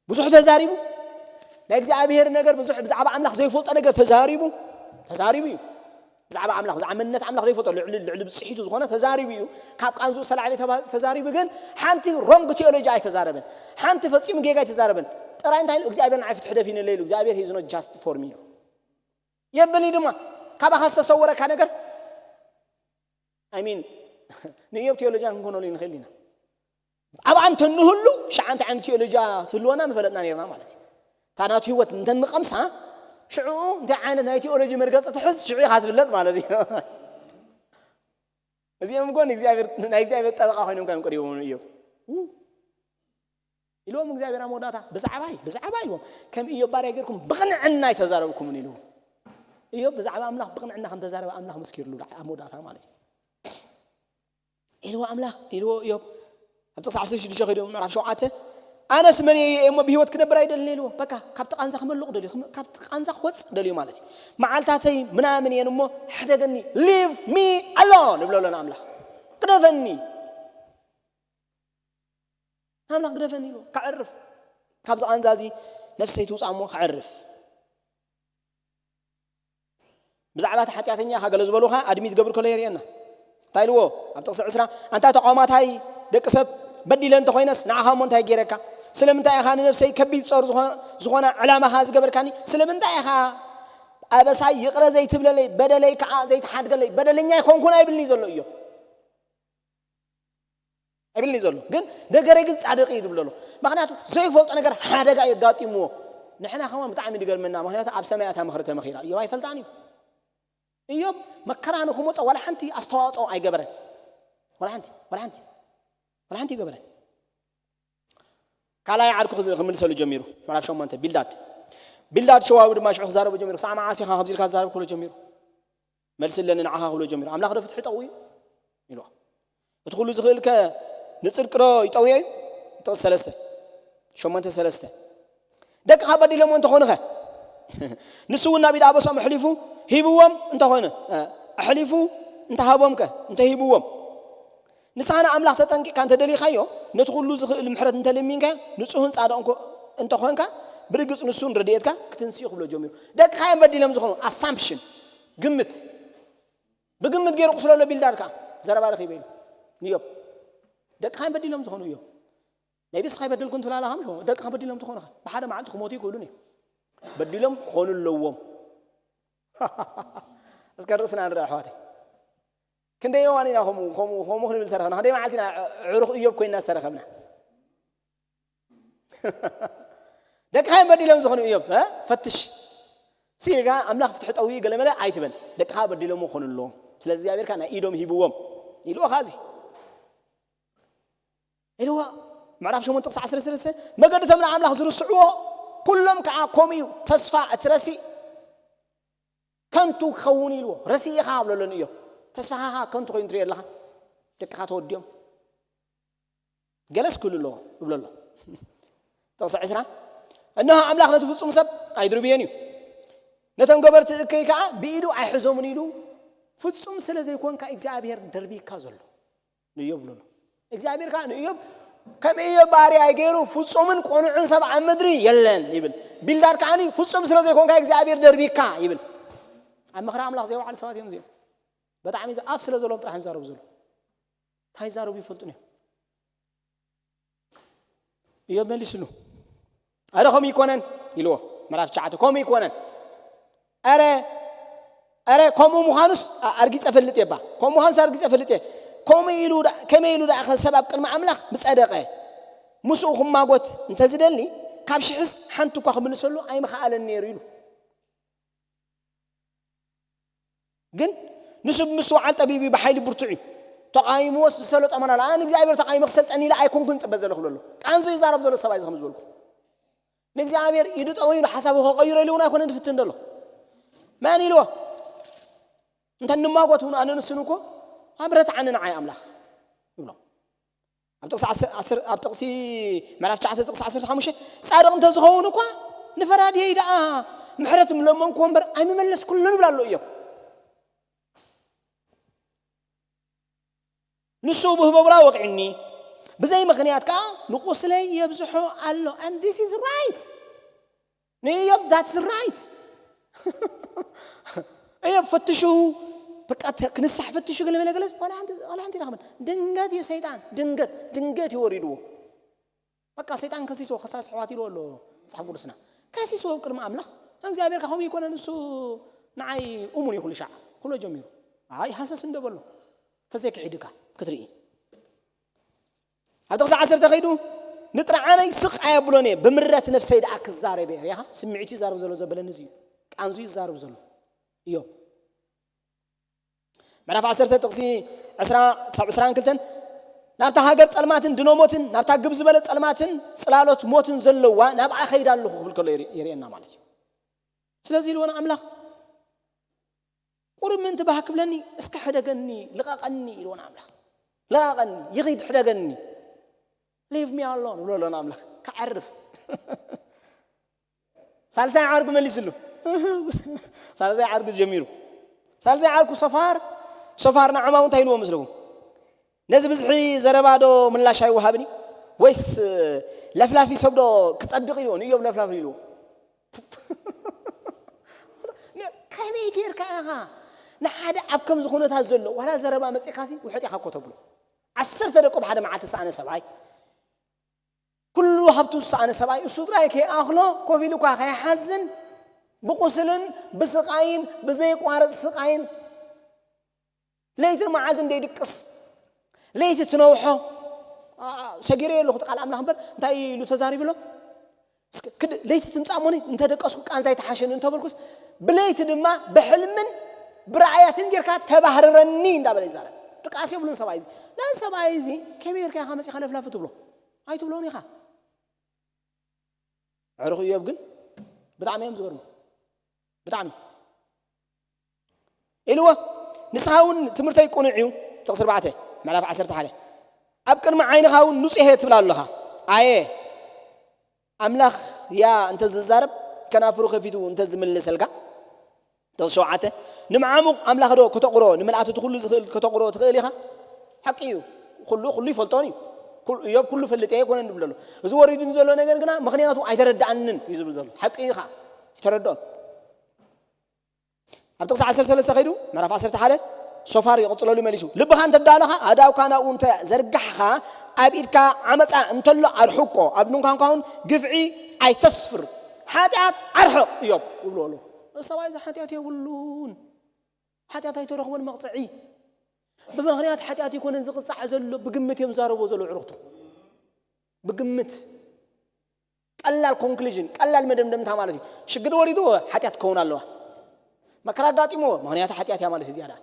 ብዙሕ ተዛሪቡ፣ ናይ እግዚኣብሔር ነገር ብዙሕ፣ ብዛዕባ ኣምላኽ ዘይፈልጦ ነገር ተዛሪቡ፣ ተዛሪቡ እዩ። ብዛዕባ ኣምላኽ፣ ብዛዕባ መንነት ኣምላኽ ዘይፈልጦ፣ ልዕሊ፣ ልዕሊ ብጽሒቱ ዝኾነ ተዛሪቡ እዩ። ካብ ቃንዙ ዝተላዕለ ተባ-፣ ተዛሪቡ፣ ግን ሓንቲ ሮንግ ቲዮሎጂ ኣይተዛረበን። ሓንቲ ፈጺሙ ጌጋ ኣይተዛረበን። ጥራይ እንታይ ኢሉ? "እግዚኣብሔር ንዓይ ፍትሒ ደፊንለይ" ኢሉ። "እግዚኣብሔር he is not just for me" ኢሉ። የብልኒ ድማ፣ ካባኻ ዝተሰወረካ ነገር፣ I mean፣ ንእዮብ ቴዎሎጂያን ክንኮነሉ ንኽእል ኢና። ኣብኣ እንተ ንህሉ፣ ሽዓ እንታይ ዓይነት ቴዎሎጂያ ትህልወና ምፈለጥና ነርና ማለት እዩ። እታ ናቱ ህይወት እንተ ንቐምሳ፣ ሽዑ እንታይ ዓይነት ናይ ቴዎሎጂ መርገጺ ትሕዝ፣ ሽዑ ኢኻ ትፍለጥ ማለት እዩ። እዚኦም እኮ ንእግዚኣብሔር፣ ናይ እግዚኣብሔር ጠበቓ ኮይኖም እዮም ቀሪቦም እዮም። ኢልዎም እግዚኣብሔር ኣብ መወዳእታ፣ "ብዛዕባይ፣ ብዛዕባይ" ኢልዎም፣ "ከም ኢዮብ ባርያ ጌርኩም ብቕንዕና ኣይተዛረብኩምን" ኢልዎም። ኢዮብ ብዛዕባ ኣምላኽ ብቕንዕና ከም ተዛረበ ኣምላኽ መስኪርሉ ኣብ መወዳእታ ማለት እዩ። ኢልዎ ኣምላኽ፣ ኢልዎ ኢዮብ። ኣብ ጥቕሲ ዓሰርተ ሽዱሽተ ከይዱ ምዕራፍ ሸውዓተ፣ "ኣነስ መን እየ እሞ ብህይወት ክነብር ኣይደልን" ኢልዎ። በቃ ካብቲ ቃንዛ ክመልቕ ደልዩ፣ ክም-፣ ካብቲ ቃንዛ ክወጽእ ደልዩ ማለት እዩ። "መዓልታተይ ምናምን እየን እሞ ሕደገኒ፣ leave me alone" ይብሎ ኣሎ ንኣምላኽ። "ግደፈኒ፣ ኣምላኽ ግደፈኒ" ኢልዎ። ከዕርፍ፣ ካብዚ ቃንዛ እዚ ነፍሰይ ትውፃእ እሞ ከዕርፍ። ብዛዕባ እቲ ሓጢኣተኛ ኢኻ ገለ ዝበሉኻ ኣድሚት ገብር ከሎ የርእየና። እንታይ ኢልዎ? ኣብ ጥቕሲ ዕስራ፣ ኣንታ ተቋማታይ ደቂ ሰብ በዲለ እንተኾይነስ ንዓኻ እሞ እንታይ ገይረካ? ስለምንታይ ኢኻ ንነፍሰይ ከቢድ ጾር ዝኾ-፣ ዝኾና ዕላማኻ ዝገበርካኒ? ስለምንታይ ኢኻ ኣበሳይ ይቕረ ዘይትብለለይ፣ በደለይ ከዓ ዘይትሓድገለይ? በደለኛ ኣይኮንኩን ኣይብልኒ ዘሎ እዩ። ኣይብልኒ ዘሎ። ግን ነገረይ ግን ጻድቕ እዩ ዝብሎ ኣሎ። ምኽንያቱ ዘይፈልጦ ነገር ሓደጋ የጋጢምዎ። ንሕና ከማን ብጣዕሚ ዝገርመና፣ ምኽንያቱ ኣብ ሰማይ እታ ምኽሪ ተመኺራ። እዮብ ኣይፈልጣን እዩ። እዮብ መከራ ንኽመጾ ዋላ ሓንቲ ኣስተዋጽኦ ኣይገበረን። ዋላ ሓንቲ፣ ዋላ ሓንቲ፣ ዋላ ሓንቲ ይገበረን። ካልኣይ ዓርኩ ክዝ-፣ ክምልሰሉ ጀሚሩ። ምዕራፍ ሸሞንተ፣ ቢልዳድ። ቢልዳድ ሸዋዊ ድማ ሽዑ ክዛረቡ ጀሚሩ። ክሳዕ መዓስ ኢኻ ከምዚ ኢልካ ትዛረብ ክብሎ ጀሚሩ። መልሲ ኣለኒ ንዓኻ ክብሎ ጀሚሩ። ኣምላኽ ዶ ፍትሒ ጠውዩ? ኢልዋ። እቲ ኩሉ ዝኽእልከ ንጽድቂ ዶ ይጠውዮ እዩ? ጥቕሲ ሰለስተ፣ ሸሞንተ ሰለስተ። ደቅኻ በዲሎምዎ እንተኾኑኸ? ንሱ እውን ናብ ኢድ ኣበሶም ኣሕሊፉ ሂብዎም እንተኾነ፣ እ፣ ኣሕሊፉ እንተሃቦምከ? እንተሂብዎም? ንስኻ ንኣምላኽ ተጠንቂቕካ እንተደሊኻዮ፣ ነቲ ኩሉ ዝኽእል ምሕረት እንተለሚንካ፣ ንጹህን ጻድቕን ኮ-፣ እንተኾንካ፣ ብርግጽ ንሱ ንረድኤትካ ክትንስኡ ክብሎ ጀሚሩ። ደቅኻ እዮም በዲሎም ዝኾኑ፣ ኣሳምፕሽን፣ ግምት። ብግምት ገይሩ ቁስሎ ኣሎ ቢልዳድ ከኣ፣ ዘረባ ረኺበ ኢሉ ንዮብ። ደቅኻ እዮም በዲሎም ዝኾኑ እዮም። ሜቢ ንስኻ ኣይበደልኩን ትብል ኣለኻ፣ ምሽ ደቅኻ በዲሎም ትኾኑኻ። ብሓደ መዓልቲ ክሞቱ ይክእሉን እዮም። በዲሎም ክኾኑ ኣለዎም። እስከ ርእስና ንርኣ ኣሕዋተይ። ክንደይ እዋን ኢና ከምኡ፣ ከምኡ፣ ከምኡ ክንብል ተረኸብና? ክንደይ መዓልቲ ኢና ዕሩኽ እዮብ ኮይንና ዝተረኸብና? ደቅኻ እዮም በዲሎም ዝኾኑ እዮም፣ እ? ፈትሽ። ሲልካ ኣምላኽ ፍትሒ ጠውዩ ገለመለ ኣይትበል። ደቅኻ በዲሎም ክኾኑ ኣለዎም። ስለዚ እግዚኣብሔር ከኣ ናይ ኢዶም ሂብዎም። ኢልዎ ኸዚ። ኢልዎ ምዕራፍ ሸሞንተ ጥቕሲ ዓሰርተ ሰለስተ፣ መገድቶም ንኣምላኽ ዝርስዕዎ፣ ኩሎም ከኣ ከምኡ እዩ። ተስፋ እቲ ረሲእ ከንቱ ክኸውን ኢልዎ። ረሲእ ኢኻ ኣብለሎን እዮም። ተስፋኻ ከንቱ ኮይኑ ትሪኦ ኣለኻ። ደቅኻ ተወዲኦም። ገለስ ክህሉ ኣለዎ፣ ይብሎ ኣሎ። ጥቕሲ ዕስራ፣ "እንሆ ኣምላኽ ነቲ ፍጹም ሰብ ኣይድርብዮን እዩ። ነቶም ገበርቲ እከይ ከኣ ብኢዱ ኣይሕዞምን" ኢሉ፣ ፍጹም ስለ ዘይኮንካ እግዚኣብሔር ደርቢካ ዘሎ ንእዮብ ይብሎ ኣሎ። እግዚኣብሔር ከኣ ንእዮብ ከም እዮብ ባርያ ገይሩ ፍጹምን ቅኑዕን ሰብ ኣብ ምድሪ የለን ይብል። ቢልዳድ ከኣ ፍጹም ስለ ዘይኮንካ እግዚኣብሔር ደርቢካ ይብል። ኣብ ምኽሪ ኣምላኽ ዘይወዓሉ ሰባት እዮም እዚኦም። ብጣዕሚ ኣፍ ስለ ዘለዎም ጥራሕ እዮም ዝዛረቡ ዘለዉ። እንታይ ይዛረቡ ይፈልጡን እዮም። እዮብ መሊስሉ፣ "ኣረ ከምኡ ይኮነን" ኢልዎ። ምዕራፍ ትሽዓተ፣ "ከምኡ ይኮነን። ኣረ፣ ኣረ ከምኡ ምዃኑስ ኣ-፣ ኣርጊጸ ፈልጥ እየ እባ። ከምኡ ምዃኑስ ኣርጊጸ ፈልጥ እየ። ከምኡ ኢሉ ዳ-፣ ከመይ ኢሉ ደኣ ሰብ ኣብ ቅድሚ ኣምላኽ ምጸደቐ? ምስኡ ክማጎት እንተዝደሊ፣ ካብ ሽሕስ ሓንቲ እኳ ክምልሰሉ ኣይምኸኣለን ነይሩ" ኢሉ። ግን ንሱ ብምስትውዓል ጠቢብ እዩ፣ ብሓይሊ ብርቱዕ እዩ። ተቓይምዎስ ዝሰለጦ መን ኣሎ? ኣነ ንእግዚኣብሔር ተቓይመ ክሰልጠኒ ኢለ ኣይኮንኩን ዝጽበ ዘለኹ ኣሎ። ቃንዙ ይዛረብ ዘሎ ሰብኣይ እዚ ከም ዝበልኩ። ንእግዚኣብሔር ኢዱ ጠወዩ ኢሉ ሓሳቡ ከቐይሮ ኢሉ እውን ኣይኮነን ዝፍትን ዘሎ። መን ኢልዎ? እንተ ንማጎት እውን ኣነ ንስን እኮ ኣብረት ዓኒ ንዓይ ኣምላኽ ይብሎ። ኣብ ጥቕሲ ዓሰርተ፣ ዓሰርተ፣ ኣብ ጥቕሲ ምዕራፍ ትሽዓተ ጥቕሲ ዓሰርተ ሓሙሽተ፣ "ጻድቕ እንተ ዝኸውን እኳ ንፈራድየይ ደኣ ምሕረት ምለመንኩዎ እምበር ኣይምመለስኩሉን" ይብል ኣሎ እዮብ። "ንሱ ብህቦብላ ወቒዑኒ፣ ብዘይ ምኽንያት ከኣ ንቁስለይ የብዝሖ ኣሎ." And this is right። ንእዮብ that's right። እዮብ ፈትሹ፣ በቃ ተ-፣ ክንሳሕ ፈትሹ፣ ገለ መለ ገለ፣ ዋላ ሓንቲ፣ ዋላ ሓንቲ ይረኽበን። ድንገት እዩ ሰይጣን፣ ድንገት፣ ድንገት እዩ ወሪድዎ። በቃ ሰይጣን ከሲስዎ፣ ከሳሲ ኣሕዋት ኢልዎ ኣሎ መጽሓፍ ቅዱስና። ከሲስዎ ኣብ ቅድሚ ኣምላኽ፣ እግዚኣብሔር ከኣ ከምኡ ይኮነ፣ ንሱ ንዓይ እሙን እዩ ኩሉ ሻዕ፣ ክብሎ ጀሚሩ። ኣይ ሃሰስ እንዶ በሎ፣ ተዘይክሒድካ ክትርኢ። ኣብ ጥቕሲ ዓሰርተ ከይዱ፣ "ንጥርዓነይ ስቕ ኣየብሎን እየ፣ ብምረት ነፍሰይ ደኣ ክዛረብ እየ።" ሪኢኻ? ስምዒቱ ይዛረብ ዘሎ ዘበለኒ እዚ እዩ። ቃንዙ ይዛረብ ዘሎ እዮብ። ምዕራፍ ዓሰርተ ጥቕሲ ዕስራ ክሳብ ዕስራን ክልተን፣ "ናብታ ሃገር ጸልማትን ድኖ ሞትን፣ ናብታ ግብ ዝበለ ጸልማትን ጽላሎት ሞትን ዘለዋ፣ ናብኣ እኸይድ ኣለኹ" ክብል ከሎ የርኢ-፣ የርእየና ማለት እዩ። ስለዚ ኢልዎ ንኣምላኽ፣ "ቁሩብ ምእንቲ ባህ ክብለኒ፣ እስከ ሕደገኒ፣ ልቐቐኒ" ኢልዎ ንኣምላኽ። "ልቐቐኒ፣ ይኺድ፣ ሕደገኒ። Leave me alone" ብሎ ኣሎ ንኣምላኽ። ከዕርፍ። ሳልሳይ ዓርኩ መሊስሉ። ሳልሳይ ዓርኩ ጀሚሩ። ሳልሳይ ዓርኩ ሶፋር፣ ሶፋር ንዓማሙ እንታይ ኢልዎ መስለኩም? "ነዚ ብዝሒ ዘረባ ዶ ምላሽ ኣይወሃብን እዩ? ወይስ ለፍላፊ ሰብ ዶ ክጸድቕ ኢልዎ ንእዮብ ለፍላፊ ኢልዎ? ከመይ ጌርካ ኢኻ ንሓደ ኣብ ከምዚ ኩነታት ዘሎ ዋላ ዘረባ መጺእካሲ ውሕጥ ኢኻ እኮ ተብሎ። ዓሰርተ ደቁ ብሓደ መዓልቲ ዝሰኣነ ሰብኣይ፣ ኩሉ ሃብቱ ዝሰኣነ ሰብኣይ፣ እሱ ጥራይ ከይኣኽሎ ኮፍ ኢሉ እኳ ከይሓዝን ብቁስልን ብስቓይን ብዘይቋረጽ ስቓይን ለይትን መዓልትን ደይድቅስ፣ ለይቲ ትነውሖ፣ ሰጊረ ኣለኹ ቃል ኣምላኽ እምበር እንታይ ኢሉ ተዛሪብሎ? ለይቲ ትምጻእ ሞኒ እንተደቀስኩ ቃንዛይ ተሓሸኒ እንተበልኩስ፣ ብለይቲ ድማ ብሕልምን ብራእያትን ጌርካ ተባህርረኒ እንዳበለ ይዛረብ። ድቃስ የብሉን ሰብኣይ እዚ። ነዚ ሰብኣይ እዚ ከመይ ጌርካ ኢኻ መጺኻ ለፍላፊ ትብሎ? ኣይትብሎን ኢኻ። ዕሩኽ እዮብ ግን ብጣዕሚ እዮም ዝገርሙ። ብጣዕሚ ኢልዎ። ንስኻ እውን ትምህርተይ ቅኑዕ እዩ። ጥቕሲ ኣርባዕተ ምዕራፍ ዓሰርተ ሓደ፣ ኣብ ቅድሚ ዓይንኻ እውን ንጹሕ እየ ትብል ኣለኻ። ኣየ ኣምላኽ ያ እንተ ዝዛረብ፣ ከናፍሩ ከፊቱ እንተ ዝምልሰልካ። ጥቕሲ ሸውዓተ፣ ንምዓሙቕ ኣምላኽ ዶ ከተቑሮ፣ ንምልኣት እቲ ኩሉ ዝኽእል ከተቑሮ ትኽእል ኢኻ? ሓቂ እዩ። ኩሉ ኩሉ ይፈልጦን እዩ። ኩሉ እዮብ ኩሉ ፈልጥ እየ ኣይኮነን ዝብል ዘሎ። እዚ ወሪዱኒ ዘሎ ነገር ግና ምኽንያቱ ኣይተረድኣንን እዩ ዝብል ዘሎ። ሓቂ እዩ ኸዓ። ኣይተረድኦን። ኣብ ጥቕሲ ዓሰርተ ሰለስተ ከይዱ ምዕራፍ ዓሰርተ ሓደ ሶፋር ይቕጽለሉ መሊሱ። ልብኻ እንተ ዳለኻ ኣእዳውካ ናብኡ እንተ ዘርጋሕኻ ኣብ ኢድካ ዓመጻ እንተሎ ኣርሕቆ፣ ኣብ ድንኳንካ እውን ግፍዒ ኣይተስፍር። ሓጢኣት ኣርሕቕ እዮብ ይብልዎ ኣለዉ። እዚ ሰብኣይ እዚ ሓጢኣት የብሉን። ሓጢኣት ኣይተረኽቦን መቕጽዒ። ብምኽንያት ሓጢኣት ኣይኮነን ዝቕጻዕ ዘሎ፣ ብግምት እዮም ዝዛረብዎ ዘለዉ ኣዕሩኽቱ። ብግምት። ቀላል ኮንክሉዥን፣ ቀላል መደምደምታ ማለት እዩ። ሽግር ወሪድዎ ሓጢኣት ክኸውን ኣለዋ። መከራ ኣጋጢምዎ ምኽንያቱ ሓጢኣት እያ ማለት እዚኣ ደኣ።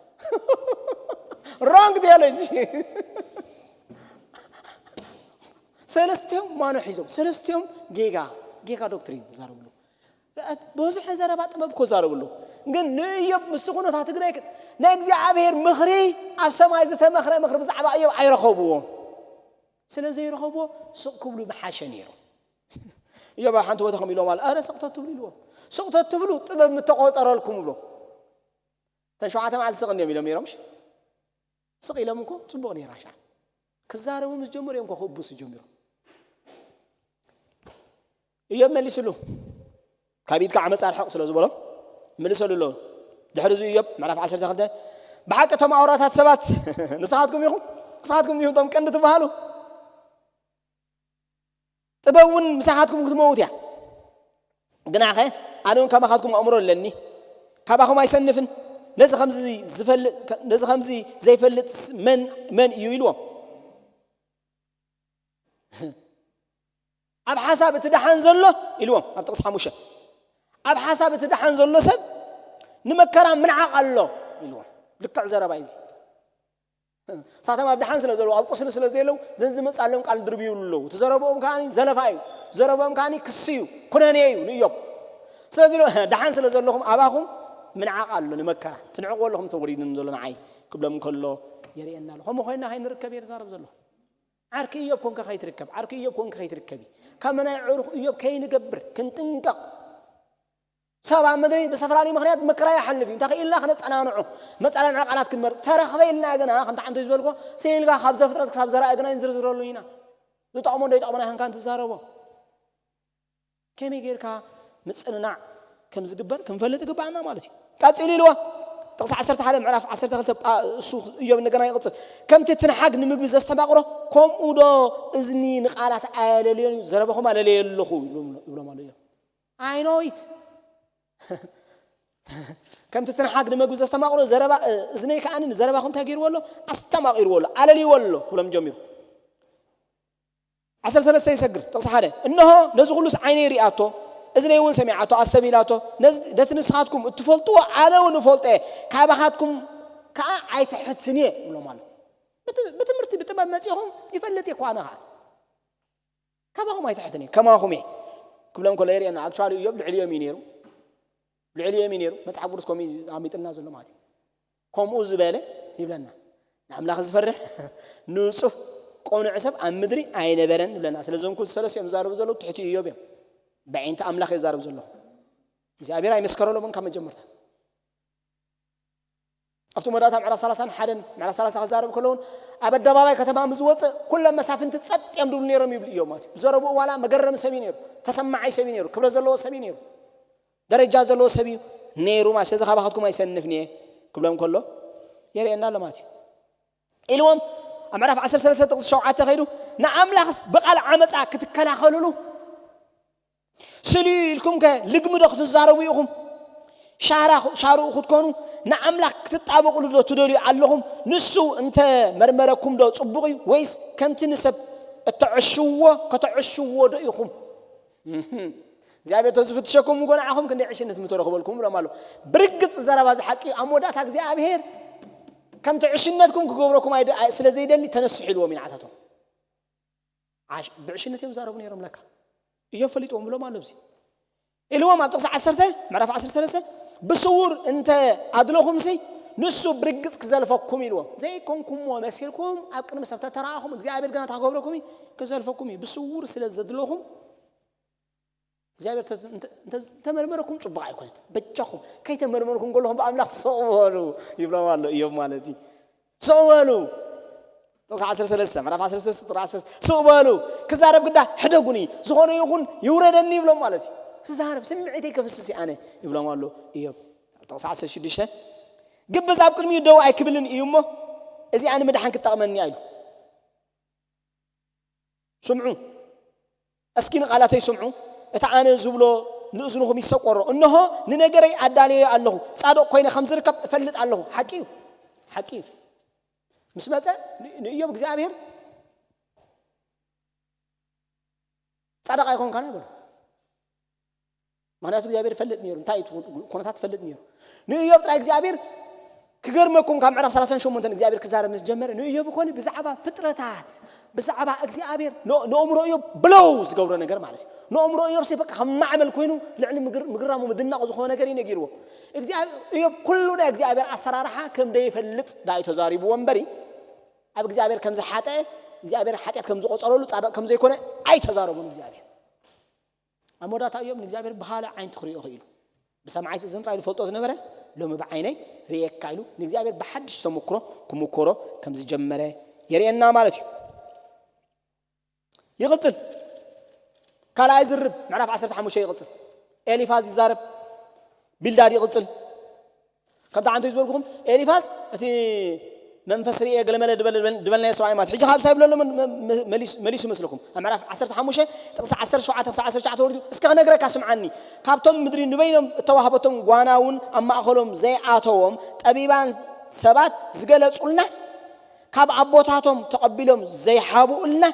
ሮንግ ቲዮሎጂ። ሰለስቲኦም ማኖ ሒዞም፣ ሰለስቲኦም ጌጋ፣ ጌጋ ዶክትሪን ዝዛረብሉ። ብዙሕ ዘረባ ጥበብ እኮ ዛረብሉ። ግን ንእዮብ ምስቲ ኩነታት ትግራይ ክ-፣ ናይ እግዚኣብሔር ምኽሪ ኣብ ሰማይ ዝተመኽረ ምኽሪ ብዛዕባ እዮብ ኣይረኸብዎ። ስለ ዘይረኸብዎ ስቕ ክብሉ ምሓሸ ነይሩ። እዮብ ኣብ ሓንቲ ቦታ ከም ኢሎም ኣለ፣ "ኣረ ስቕ ተትብሉ" ኢልዎም። "ስቕ ተትብሉ ጥበብ ምተቆጸረልኩም" ብሎ። እተን ሸውዓተ መዓልቲ ስቕ እንዲዮም ኢሎም ነይሮም። ስቕ ኢሎም እኮ ጽቡቕ ነይራ ሻዕ። ክዛረቡ ምስ ጀመሩ እዮም እኮ ክእብሱ ጀሚሮም። እዮብ መሊስሉ። ካብ ኢድካ ዓመፃ ርሕቕ ስለ ዝበሎ ምልሰሉ ኣሎ። ድሕሪ እዚ እዮብ ምዕራፍ ዓሰርተ ክልተ፣ "ብሓቂ እቶም ኣውራታት ሰባት ንስኻትኩም ኢኹም፣ ንስኻትኩም ኢኹም እቶም ቀንዲ ትበሃሉ። ጥበብ እውን ምሳኻትኩም ክትመውት እያ። ግናኸ ኣነ እውን ከማኻትኩም ኣእምሮ ኣለኒ፣ ካባኹም ኣይሰንፍን። ነዚ ከምዚ ዝፈልጥ፣ ነዚ ከምዚ ዘይፈልጥ መን፣ መን እዩ?" ኢልዎም። "ኣብ ሓሳብ እቲ ደሓን ዘሎ" ኢልዎም፣ ኣብ ጥቕሲ ሓሙሽተ፣ "ኣብ ሓሳብ እቲ ደሓን ዘሎ ሰብ ንመከራ ምንዓቕ ኣሎ" ኢልዎም። ልክዕ ዘረባ እዩ እዚ። እሳቶም ኣብ ደሓን ስለ ዘለዉ፣ ኣብ ቁስሊ ስለ ዘለዉ፣ ዘን ዝመጻሎም ቃል ድርብዩ ኣለዉ። እቲ ዘረብኦም ከኣ ዘለፋ እዩ። ዘረብኦም ከኣ ክሲ እዩ፣ ኩነኔ እዩ ንእዮብ። ስለዚ ደሓን ስለ ዘለኹም ኣባኹም ምንዓቕ ኣሎ ንመከራ። ትንዕቑ ኣለኹም ተወሪድን ዘሎ ንዓይ ክብሎም ከሎ የርእየና ኣሎ። ከምኡ ኮይንና ከይንርከብ እየ ዝዛረብ ዘለኹ። ዓርኪ እዮብ ኮንካ ከይትርከብ፣ ዓርኪ እዮብ ኮንካ ከይትርከቢ። ካብ መናይ ዕሩኽ እዮብ ከይንገብር ክንጥንቀቕ። ሰብ ኣብ ምድሪ ብዝተፈላለዩ ምኽንያት መከራ ይሓልፍ እዩ። እንታይ ክኢልና ክነጸናንዖ፣ መጸናንዒ ቃላት ክንመርጽ። ተረኽበ ኢልና ግና፣ ከምቲ ሓንቲ ዝበልኮ፣ ስኢልካ ካብ ዘፍጥረት ክሳብ ዘርኣ ግና ይንዝርዝረሉ ኢና። ዝጠቕሞ እንዶ ይጠቕመና ይኾንካ እንትዛረቦ። ከመይ ጌርካ ምጽንናዕ ከም ዝግበር ክንፈልጥ ይግባኣና ማለት እዩ። ቀጺሉ ኢልዎ፣ ጥቕሲ ዓሰርተ ሓደ ምዕራፍ ዓሰርተ ክልተ ጳ-፣ እሱ እዮብ እንደገና ይቕጽል። "ከምቲ ትንሓግ ንምግቢ ዘስተማቕሮ፣ ከምኡ ዶ እዝኒ ንቓላት ኣየለልዮን እዩ? ዘረባኹም ኣለለየ ኣለኹ" ይብሎም፣ ይብሎም ኣሎ እዮም። I know it። ከምቲ ትንሓግ ንመግቢ ዘስተማቕሮ ዘረባ፣ እ፣ እዝነይ ከኣ ንዘረባኹም እንታይ ገይርዎ ኣሎ? ኣስተማቒርዎ ኣሎ፣ ኣለልይዎ ኣሎ ክብሎም ጀሚሩ። ዓሰርተ ሰለስተ ይሰግር፣ ጥቕሲ ሓደ። "እንሆ ነዚ ኩሉስ ዓይነይ ሪኣቶ፣ እዝነይ እውን ሰሚዓቶ፣ ኣስተብሂላቶ፣ ነዚ፣ ነቲ ንስኻትኩም እትፈልጥዎ ኣነ እውን እፈልጦ እየ፣ ካባኻትኩም ከኣ ኣይትሕትን እየ" ይብሎም ኣሎ። ብት-፣ ብትምህርቲ፣ ብጥበብ መጺኹም ይፈልጥ እየ እኮ ኣነ ኸኣ። "ካባኹም ኣይትሕትን እየ፣ ከማኹም እየ" ክብሎም ከሎ የርእየና። ኣክቹዋሊ እዮብ ልዕሊኦም እዩ ነይሩ። ልዕሊኦም እዩ ነይሩ። መጽሓፍ ቅዱስ ከምኡ እዩ ኣሚጥና ዘሎ ማለት እዩ። ከምኡ ዝበለ ይብለና። ንኣምላኽ ዝፈርሕ ንጹህ ቅኑዕ ሰብ ኣብ ምድሪ ኣይነበረን ይብለና። ስለዚ እዞም ክልተ ሰለስቲኦም ዝዛረቡ ዘለዉ ትሕቲ እዮብ እዮም። ብዓይንቲ ኣምላኽ እዮም ዝዛረቡ ዘለዉ። እግዚኣብሔር ኣይመስከረሎምን ካብ መጀመርታ። ኣብቲ መወዳእታ ምዕራፍ ሰላሳን ሓደን ምዕራፍ ሰላሳ ክዛረብ ከለውን ኣብ ኣደባባይ ከተማ ምስ ዝወፅእ ኩሎም መሳፍንቲ ጸጥ እዮም ድብሉ ነይሮም ይብል እዮም ማለት እዩ። ዝዘረብኡ ዋላ መገረሚ ሰብ እዩ ነይሩ፣ ተሰማዓይ ሰብ እዩ ነይሩ፣ ክብረት ዘለዎ ሰብ እዩ ነይሩ፣ ደረጃ ዘለዎ ሰብ እዩ ነይሩ ማለት። ስለዚ ካባኻትኩም ኣይሰንፍን እየ ክብሎም ከሎ የርእየና ኣሎ ማለት እዩ። ኢልዎም ኣብ ምዕራፍ ዓሰርተ ሰለስተ ጥቕሲ ሸውዓተ ከይዱ ንኣምላኽስ ብቓል ዓመፃ ክትከላኸልሉ ስልዩ ኢልኩም ከ ልግሚ ዶ ክትዛረቡ ኢኹም? ሻራ ሻርኡ ክትኮኑ ንኣምላኽ ክትጣበቕሉ ዶ ትደልዩ ኣለኹም? ንሱ እንተ መርመረኩም ዶ ጽቡቕ እዩ? ወይስ ከምቲ ንሰብ እተዕሽዎ ከተዕሽዎ ዶ ኢኹም? እግዚኣብሔር ተዝፍትሸኩም እኮ ንዓኹም ክንደይ ዕሽነት ምተረኽበልኩም ብሎም ኣሎ። ብርግጽ ዘረባ ዝሓቂ ኣብ መወዳእታ እግዚኣብሔር ከምቲ ዕሽነትኩም ክገብረኩም ኣይደ- ኣይ- ስለ ዘይደሊ ተነስሑ ኢልዎም እዩ ንዓታቶም። ዓሽ- ብዕሽነት እዮም ዛረቡ ነይሮም ለካ። እዮም ፈሊጥዎም ብሎም ኣሎ ኣብዚ። ኢልዎም ኣብ ጥቕሲ ዓሰርተ ምዕራፍ ዓሰርተ ሰለስተ ብስውር እንተ ኣድለኹምሲ ንሱ ብርግጽ ክዘልፈኩም ኢልዎም። ዘይኮንኩምዎ መሲልኩም ኣብ ቅድሚ ሰብ ተተራእኹም እግዚኣብሔር ግና እንታይ ክገብረኩም እዩ? ክዘልፈኩም እዩ። ብስውር ስለ ዘድለኹም እግዚኣብሔር ተዝ- እንተ- እንተ- እንተመርመረኩም ጽቡቕ ኣይኮነን። በጃኹም ከይተመርመርኩም ከለኹም ብኣምላኽ ስቕ በሉ ይብሎም ኣሎ እዮም ማለት እዩ። ስቕ በሉ። ጥቕሲ ዓሰርተ ሰለስተ ምዕራፍ ዓሰርተ ሰለስተ ጥቕሲ ዓሰርተ ሰለስተ ስቕ በሉ። ክዛረብ ግዳ ሕደጉኒ፣ ዝኾነ ይኹን ይውረደኒ ይብሎም ማለት እዩ። ክዛረብ ስምዒተይ ከፍስስ እየ ኣነ ይብሎም ኣሎ እዮም። ጥቕሲ ዓሰርተ ሽዱሽተ ግብዝ ኣብ ቅድሚኡ ደው ኣይክብልን እዩ እሞ እዚኣ ንምድሓን ክትጠቕመኒ እያ ኢሉ። ስምዑ፣ እስኪ ንቓላተይ ስምዑ፣ እቲ ኣነ ዝብሎ ንእዝንኹም ይሰቆሮ። እንሆ ንነገረይ ኣዳልየ ኣለኹ፣ ጻድቕ ኮይነ ከም ዝርከብ እፈልጥ ኣለኹ። ሓቂ እዩ፣ ሓቂ እዩ። ምስ መጸ ን- ንእዮብ እግዚኣብሔር ጻድቕ ኣይኮንካን ኣይበሎ። ምክንያቱ እግዚኣብሔር ይፈልጥ ነይሩ። እንታይ እቲ ኩነታት ይፈልጥ ነይሩ። ንእዮብ ጥራይ እግዚኣብሔር ክገርመኩም ካብ ምዕራፍ ሰላሳን ሸሞንተን እግዚኣብሔር ክዛረብ ምስ ጀመረ ንእዮብ ኮነ ብዛዕባ ፍጥረታት ብዛዕባ እግዚኣብሔር ን- ንእምሮ እዮብ ብለው ዝገብሮ ነገር ማለት እዩ። ንእምሮ እዮብ ሲ በቃ ከም ማዕበል ኮይኑ ልዕሊ ምግር- ምግራሙ ምድናቑ ዝኾነ ነገር እዩ ነጊርዎ። እግዚኣብሔር እዮብ ኩሉ ናይ እግዚኣብሔር ኣሰራርሓ ከም ደይፈልጥ ዳይ ተዛሪብዎ እምበሪ ኣብ እግዚኣብሔር ከም ዝሓጠ እግዚኣብሔር ሓጢኣት ከም ዝቆጸረሉ ጻድቕ ከም ዘይኮነ ኣይተዛረቦን እግዚኣብሔር። ኣብ መወዳእታ እዮም ንእግዚኣብሔር ብኻልእ ዓይንቲ ክርእዮ ክኢሉ። ብሰማዒት እዝን ጥራይ ዝፈልጦ ዝነበረ ሎሚ ብዓይነይ ርእየካ ኢሉ ንእግዚኣብሔር ብሓድሽ ተመክሮ ክምኮሮ ከም ዝጀመረ የርእየና ማለት እዩ። ይቕጽል። ካልኣይ ዝርብ ምዕራፍ ዓሰርተ ሓሙሽተ ይቕጽል። ኤሊፋዝ ይዛረብ፣ ቢልዳድ ይቕጽል። ከምቲ ዓንቶ ዝበልኩኹም ኤሊፋዝ እቲ መንፈስ ርእየ ገለመለ ዝበልናዮ ሰብኣይ ማለት ሕጂ ካብ ሳይ ብለሎ መሊሱ መስለኩም ኣብ ምዕራፍ ዓሰርተ ሓሙሽተ ጥቕሲ ዓሰርተ ሸውዓተ ክሳብ ዓሰርተ ትሽዓተ ወሪዱ እስከ ክነግረካ ስምዓኒ። ካብቶም ምድሪ ንበይኖም እተዋህበቶም ጓና እውን ኣብ ማእኸሎም ዘይኣተዎም ጠቢባን ሰባት ዝገለጹልና ካብ ኣቦታቶም ተቐቢሎም ዘይሓብኡልና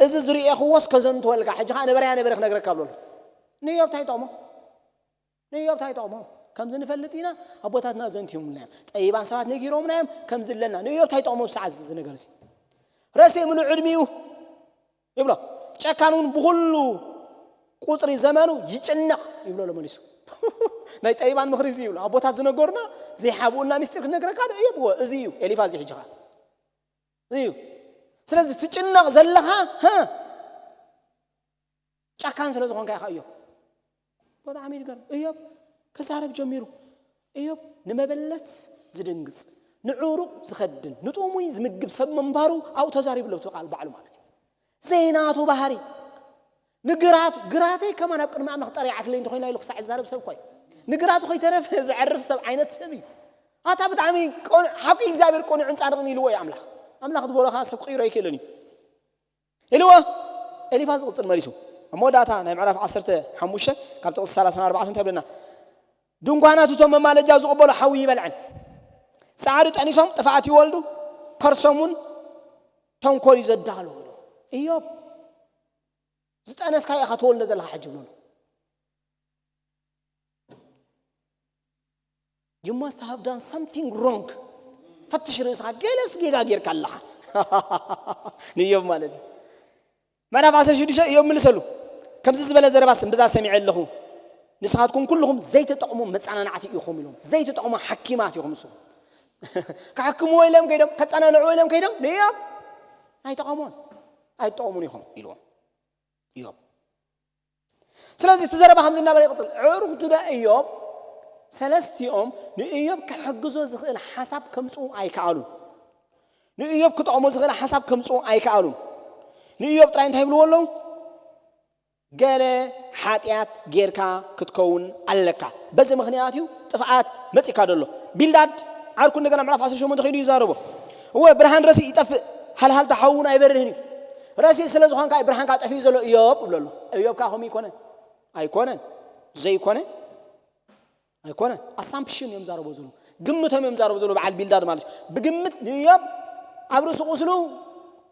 እዚ ዝርእየኽዎስ ከዘንትወልካ ሕጂ ከዓ ነበረያ ነበረ ክነግረካ ብለሉ። ንዮብ እንታይ ይጠቕሞ? ንእዮብ እንታይ ይጠቕሞ? ከምዚ ንፈልጥ ኢና ኣቦታትና ዘንትዮምልና እዮም። ጠይባን ሰባት ነጊሮምና እዮም ከምዚ ኣለና። ንእዮብ እንታይ ይጠቕሞ ብሰዓት እዚ ነገር እዚ? ረሴ ምሉእ ዕድሚኡ ይብሎ። ጨካን እውን ብኹሉ ቁፅሪ ዘመኑ ይጭነቕ ይብሎ ኣሎ መሊሱ። ናይ ጠይባን ምኽሪ እዚ ይብሎ ኣቦታት ዝነገሩና ዘይሓብኡልና ሚስጢር ክነግረካ ዶ እዮብ እዚ እዩ ኤሊፋዝ ሕጂ ኸዓ እዚ እዩ። ስለዚ ትጭነቕ ዘለኻ ጫካን ስለ ዝኾንካ ኢኻ እዮብ። በጣዕሚ ይገርም። እዮብ ክዛረብ ጀሚሩ። እዮብ ንመበለት ዝድንግጽ፣ ንዕሩቕ ዝኸድን፣ ንጥሙይ ዝምግብ ሰብ ምንባሩ ኣብኡ ተዛሪቡ ኣሎ፣ እቲ ቃል ባዕሉ ማለት እዩ። ዘይናቱ ባህሪ ንግራቱ፣ ግራተይ ከማን ኣብ ቅድሚ ኣምላኽ ጠሪዓትለይ እንተኾይና ኢሉ ክሳዕ ዝዛረብ ሰብ እኳ እዩ። ንግራቱ ከይተረፈ ዘዕርፍ ሰብ ዓይነት ሰብ እዩ። ኣታ ብጣዕሚ ቆን- ሓቂ እግዚኣብሔር ቆኑዕን ጻድቕን ኢልዎ እዩ ኣምላኽ። ኣምላኽ ዝበሎ ከዓ ሰብ ክቕይሮ ኣይክእልን እዩ። ኢልዎ ኤሊፋዝ ዝቕጽል መሊሱ ኣብ መወዳእታ ናይ ምዕራፍ ዓሰርተ ሓሙሽተ ካብ ጥቕሲ ሰላሳን ኣርባዕተን እንታይ ብለና? ድንኳናት እቶም መማለጃ ዝቕበሉ ሓዊ ይበልዐን። ጻዕሪ ጠኒሶም ጥፍኣት ይወልዱ፣ ከርሶም እውን ተንኮል እዩ ዘዳሉ። እዮብ ዝጠነስካ ኢኻ ትወልዶ ዘለኻ ሕጂ ብለሉ። You must have done something wrong። ፈትሽ ርእስኻ፣ ገለስ ጌጋ ጌርካ ኣለኻ። ንዮብ ማለት እዩ። ምዕራፍ ዓሰርተ ሽዱሽተ እዮም ምልሰሉ። ከምዚ ዝበለ ዘረባስ እምብዛ ሰሚዐ ኣለኹ። ንስኻትኩም ኩልኹም ዘይትጠቕሙ መጸናናዕቲ ኢኹም ኢሎም። ዘይትጠቕሙ ሓኪማት ኢኹም ንስኹም። ክሕክምዎ ኢሎም ከይዶም፣ ከጸናንዕዎ ኢሎም ከይዶም፣ ንዮብ ኣይጠቐሙን። ኣይጠቐሙን ኢኹም ኢልዎም። እዮብ ስለዚ እቲ ዘረባ ከምዚ እናበለ ይቕጽል። ዕሩኽቱ ዶ እዮብ ሰለስቲኦም ንእዮብ ክሕግዞ ዝኽእል ሓሳብ ከምጽኡ ኣይከኣሉን። ንእዮብ ክጠቕሞ ዝኽእል ሓሳብ ከምጽኡ ኣይከኣሉን። ንእዮብ ጥራይ እንታይ ይብልዎ ኣለዉ? ገለ ሓጢኣት ጌርካ ክትከውን ኣለካ። በዚ ምኽንያት እዩ ጥፍኣት መጺካ ደሎ። ቢልዳድ ዓርኩ እንደገና ምዕራፍ ዓሰርተ ሸሞንተ ከይዱ ይዛረቦ። እወ፣ ብርሃን ረሲእ ይጠፍእ፣ ሃልሃልታ ሓውን ኣይበርህን እዩ። ረሲእ ስለ ዝኾንካ እዩ ብርሃንካ ጠፊኡ ዘሎ እዮብ እብሎ ኣሎ። እዮብ ከኣ ከምኡ ይኮነን። ኣይኮነን። ዘይኮነ ኣይኮነን። ኣሳምፕሽን እዮም ዛረቦ ዘለዉ። ግምቶም እዮም ዛረቦ ዘለዉ። በዓል ቢልዳድ ማለት እዩ። ብግምት ንእዮብ ኣብ ርእሱ ቁስሉ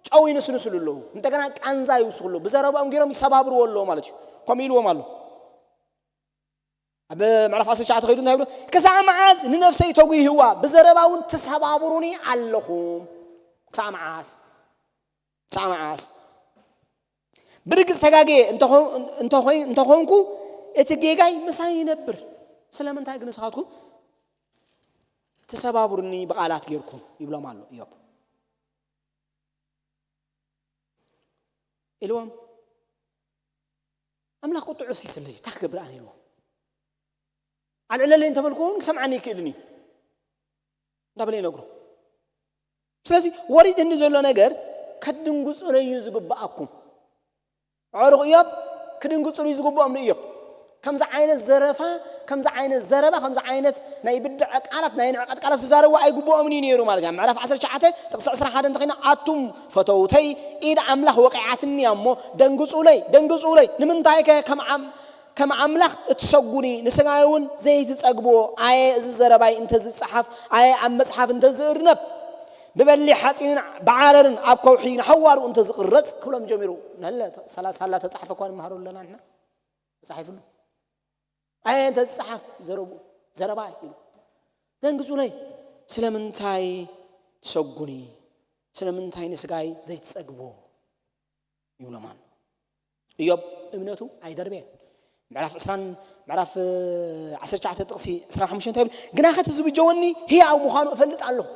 ጨው ይንስንስሉ ኣለዉ። እንደገና ቃንዛ ይውስኹ ኣለዉ። ብዘረባኦም ገይሮም ይሰባብርዎ ኣለዉ ማለት እዩ። ከምኡ ኢልዎም ኣሎ። ኣብ ምዕራፍ ዓሰርተ ትሽዓተ ከይዱ እንታይ ይብሎ? "ክሳዕ መዓዝ ንነፍሰይ ተጒህዋ፣ ብዘረባ እውን ትሰባብሩኒ ኣለኹም?" ክሳዕ መዓስ? ክሳዕ መዓስ? ብርግጽ ተጋግየ እንተኾ-፣ እንተኾይ-፣ እንተኾንኩ፣ እቲ ጌጋይ ምሳይ ይነብር። ስለምንታይ ግን ንስኻትኩም ትሰባብሩኒ ብቓላት ጌርኩም? ይብሎም ኣሎ እዮብ። ኢልዎም፣ ኣምላኽ ቁጥዑ ሲስለዩ፣ እንታይ ክገብር ኣነ? ኢልዎም። ኣልዕለለይ እንተበልኩ እውን ክሰምዓኒ ይክእልን እዩ። እንዳበለ ይነግሮ። ስለዚ ወሪድኒ ዘሎ ነገር ከድንግጹለዩ ዝግብኣኩም። ኣዕሩኽ እዮብ ክድንግጹሉ እዩ ዝግብኦም ንእዮብ። ከምዚ ዓይነት ዘረፋ፣ ከምዚ ዓይነት ዘረባ፣ ከምዚ ዓይነት ናይ ብድዐ ቃላት፣ ናይ ንዕቀት ቃላት ክዛረቡ ኣይግብኦምን እዩ ነይሩ ማለት እዩ። ኣብ ምዕራፍ ዓሰርተ ትሽዓተ ጥቕሲ ዕስራን ሓደን እንተኾይና፣ "ኣቱም ፈተውተይ፣ ኢድ ኣምላኽ ወቂዓትኒ እያ እሞ፣ ደንግጹለይ፣ ደንግጹለይ። ንምንታይከ ከም ኣም-፣ ከም ኣምላኽ እትሰጉኒ፣ ንስጋይ እውን ዘይትጸግብዎ? ኣየ እዚ ዘረባይ እንተዝጸሓፍ፣ ኣየ ኣብ መጽሓፍ እንተዝእርነብ፣ ብበሊሕ ሓጺንን ብዓረርን ኣብ ከውሒ ንሓዋሩ እንተዝቕረጽ" ክብሎም ጀሚሩ። ነለ ሰላሳ ሳላ ተጻሕፈ እኳ ንመሃሮ ኣለና ንሕና። ተጻሒፍሉ። ኣየ እንተዝጸሓፍ ዘረቡ፣ ዘረባይ ኢሉ። "ደንግጹለይ፣ ስለምንታይ ትሰጉኒ? ስለምንታይ ንስጋይ ዘይትጸግብዎ?" ይብሎም ኣሎ። እዮብ እምነቱ ኣይደርበየን። ምዕራፍ ዕስራን፣ ምዕራፍ፣ እ፣ ዓሰርተ ትሽዓተ ጥቕሲ ዕስራን ሓሙሽተን እንታይ ይብል? "ግናኸ እቲ ዝብጀወኒ ህያው ምዃኑ እፈልጥ ኣለኹ።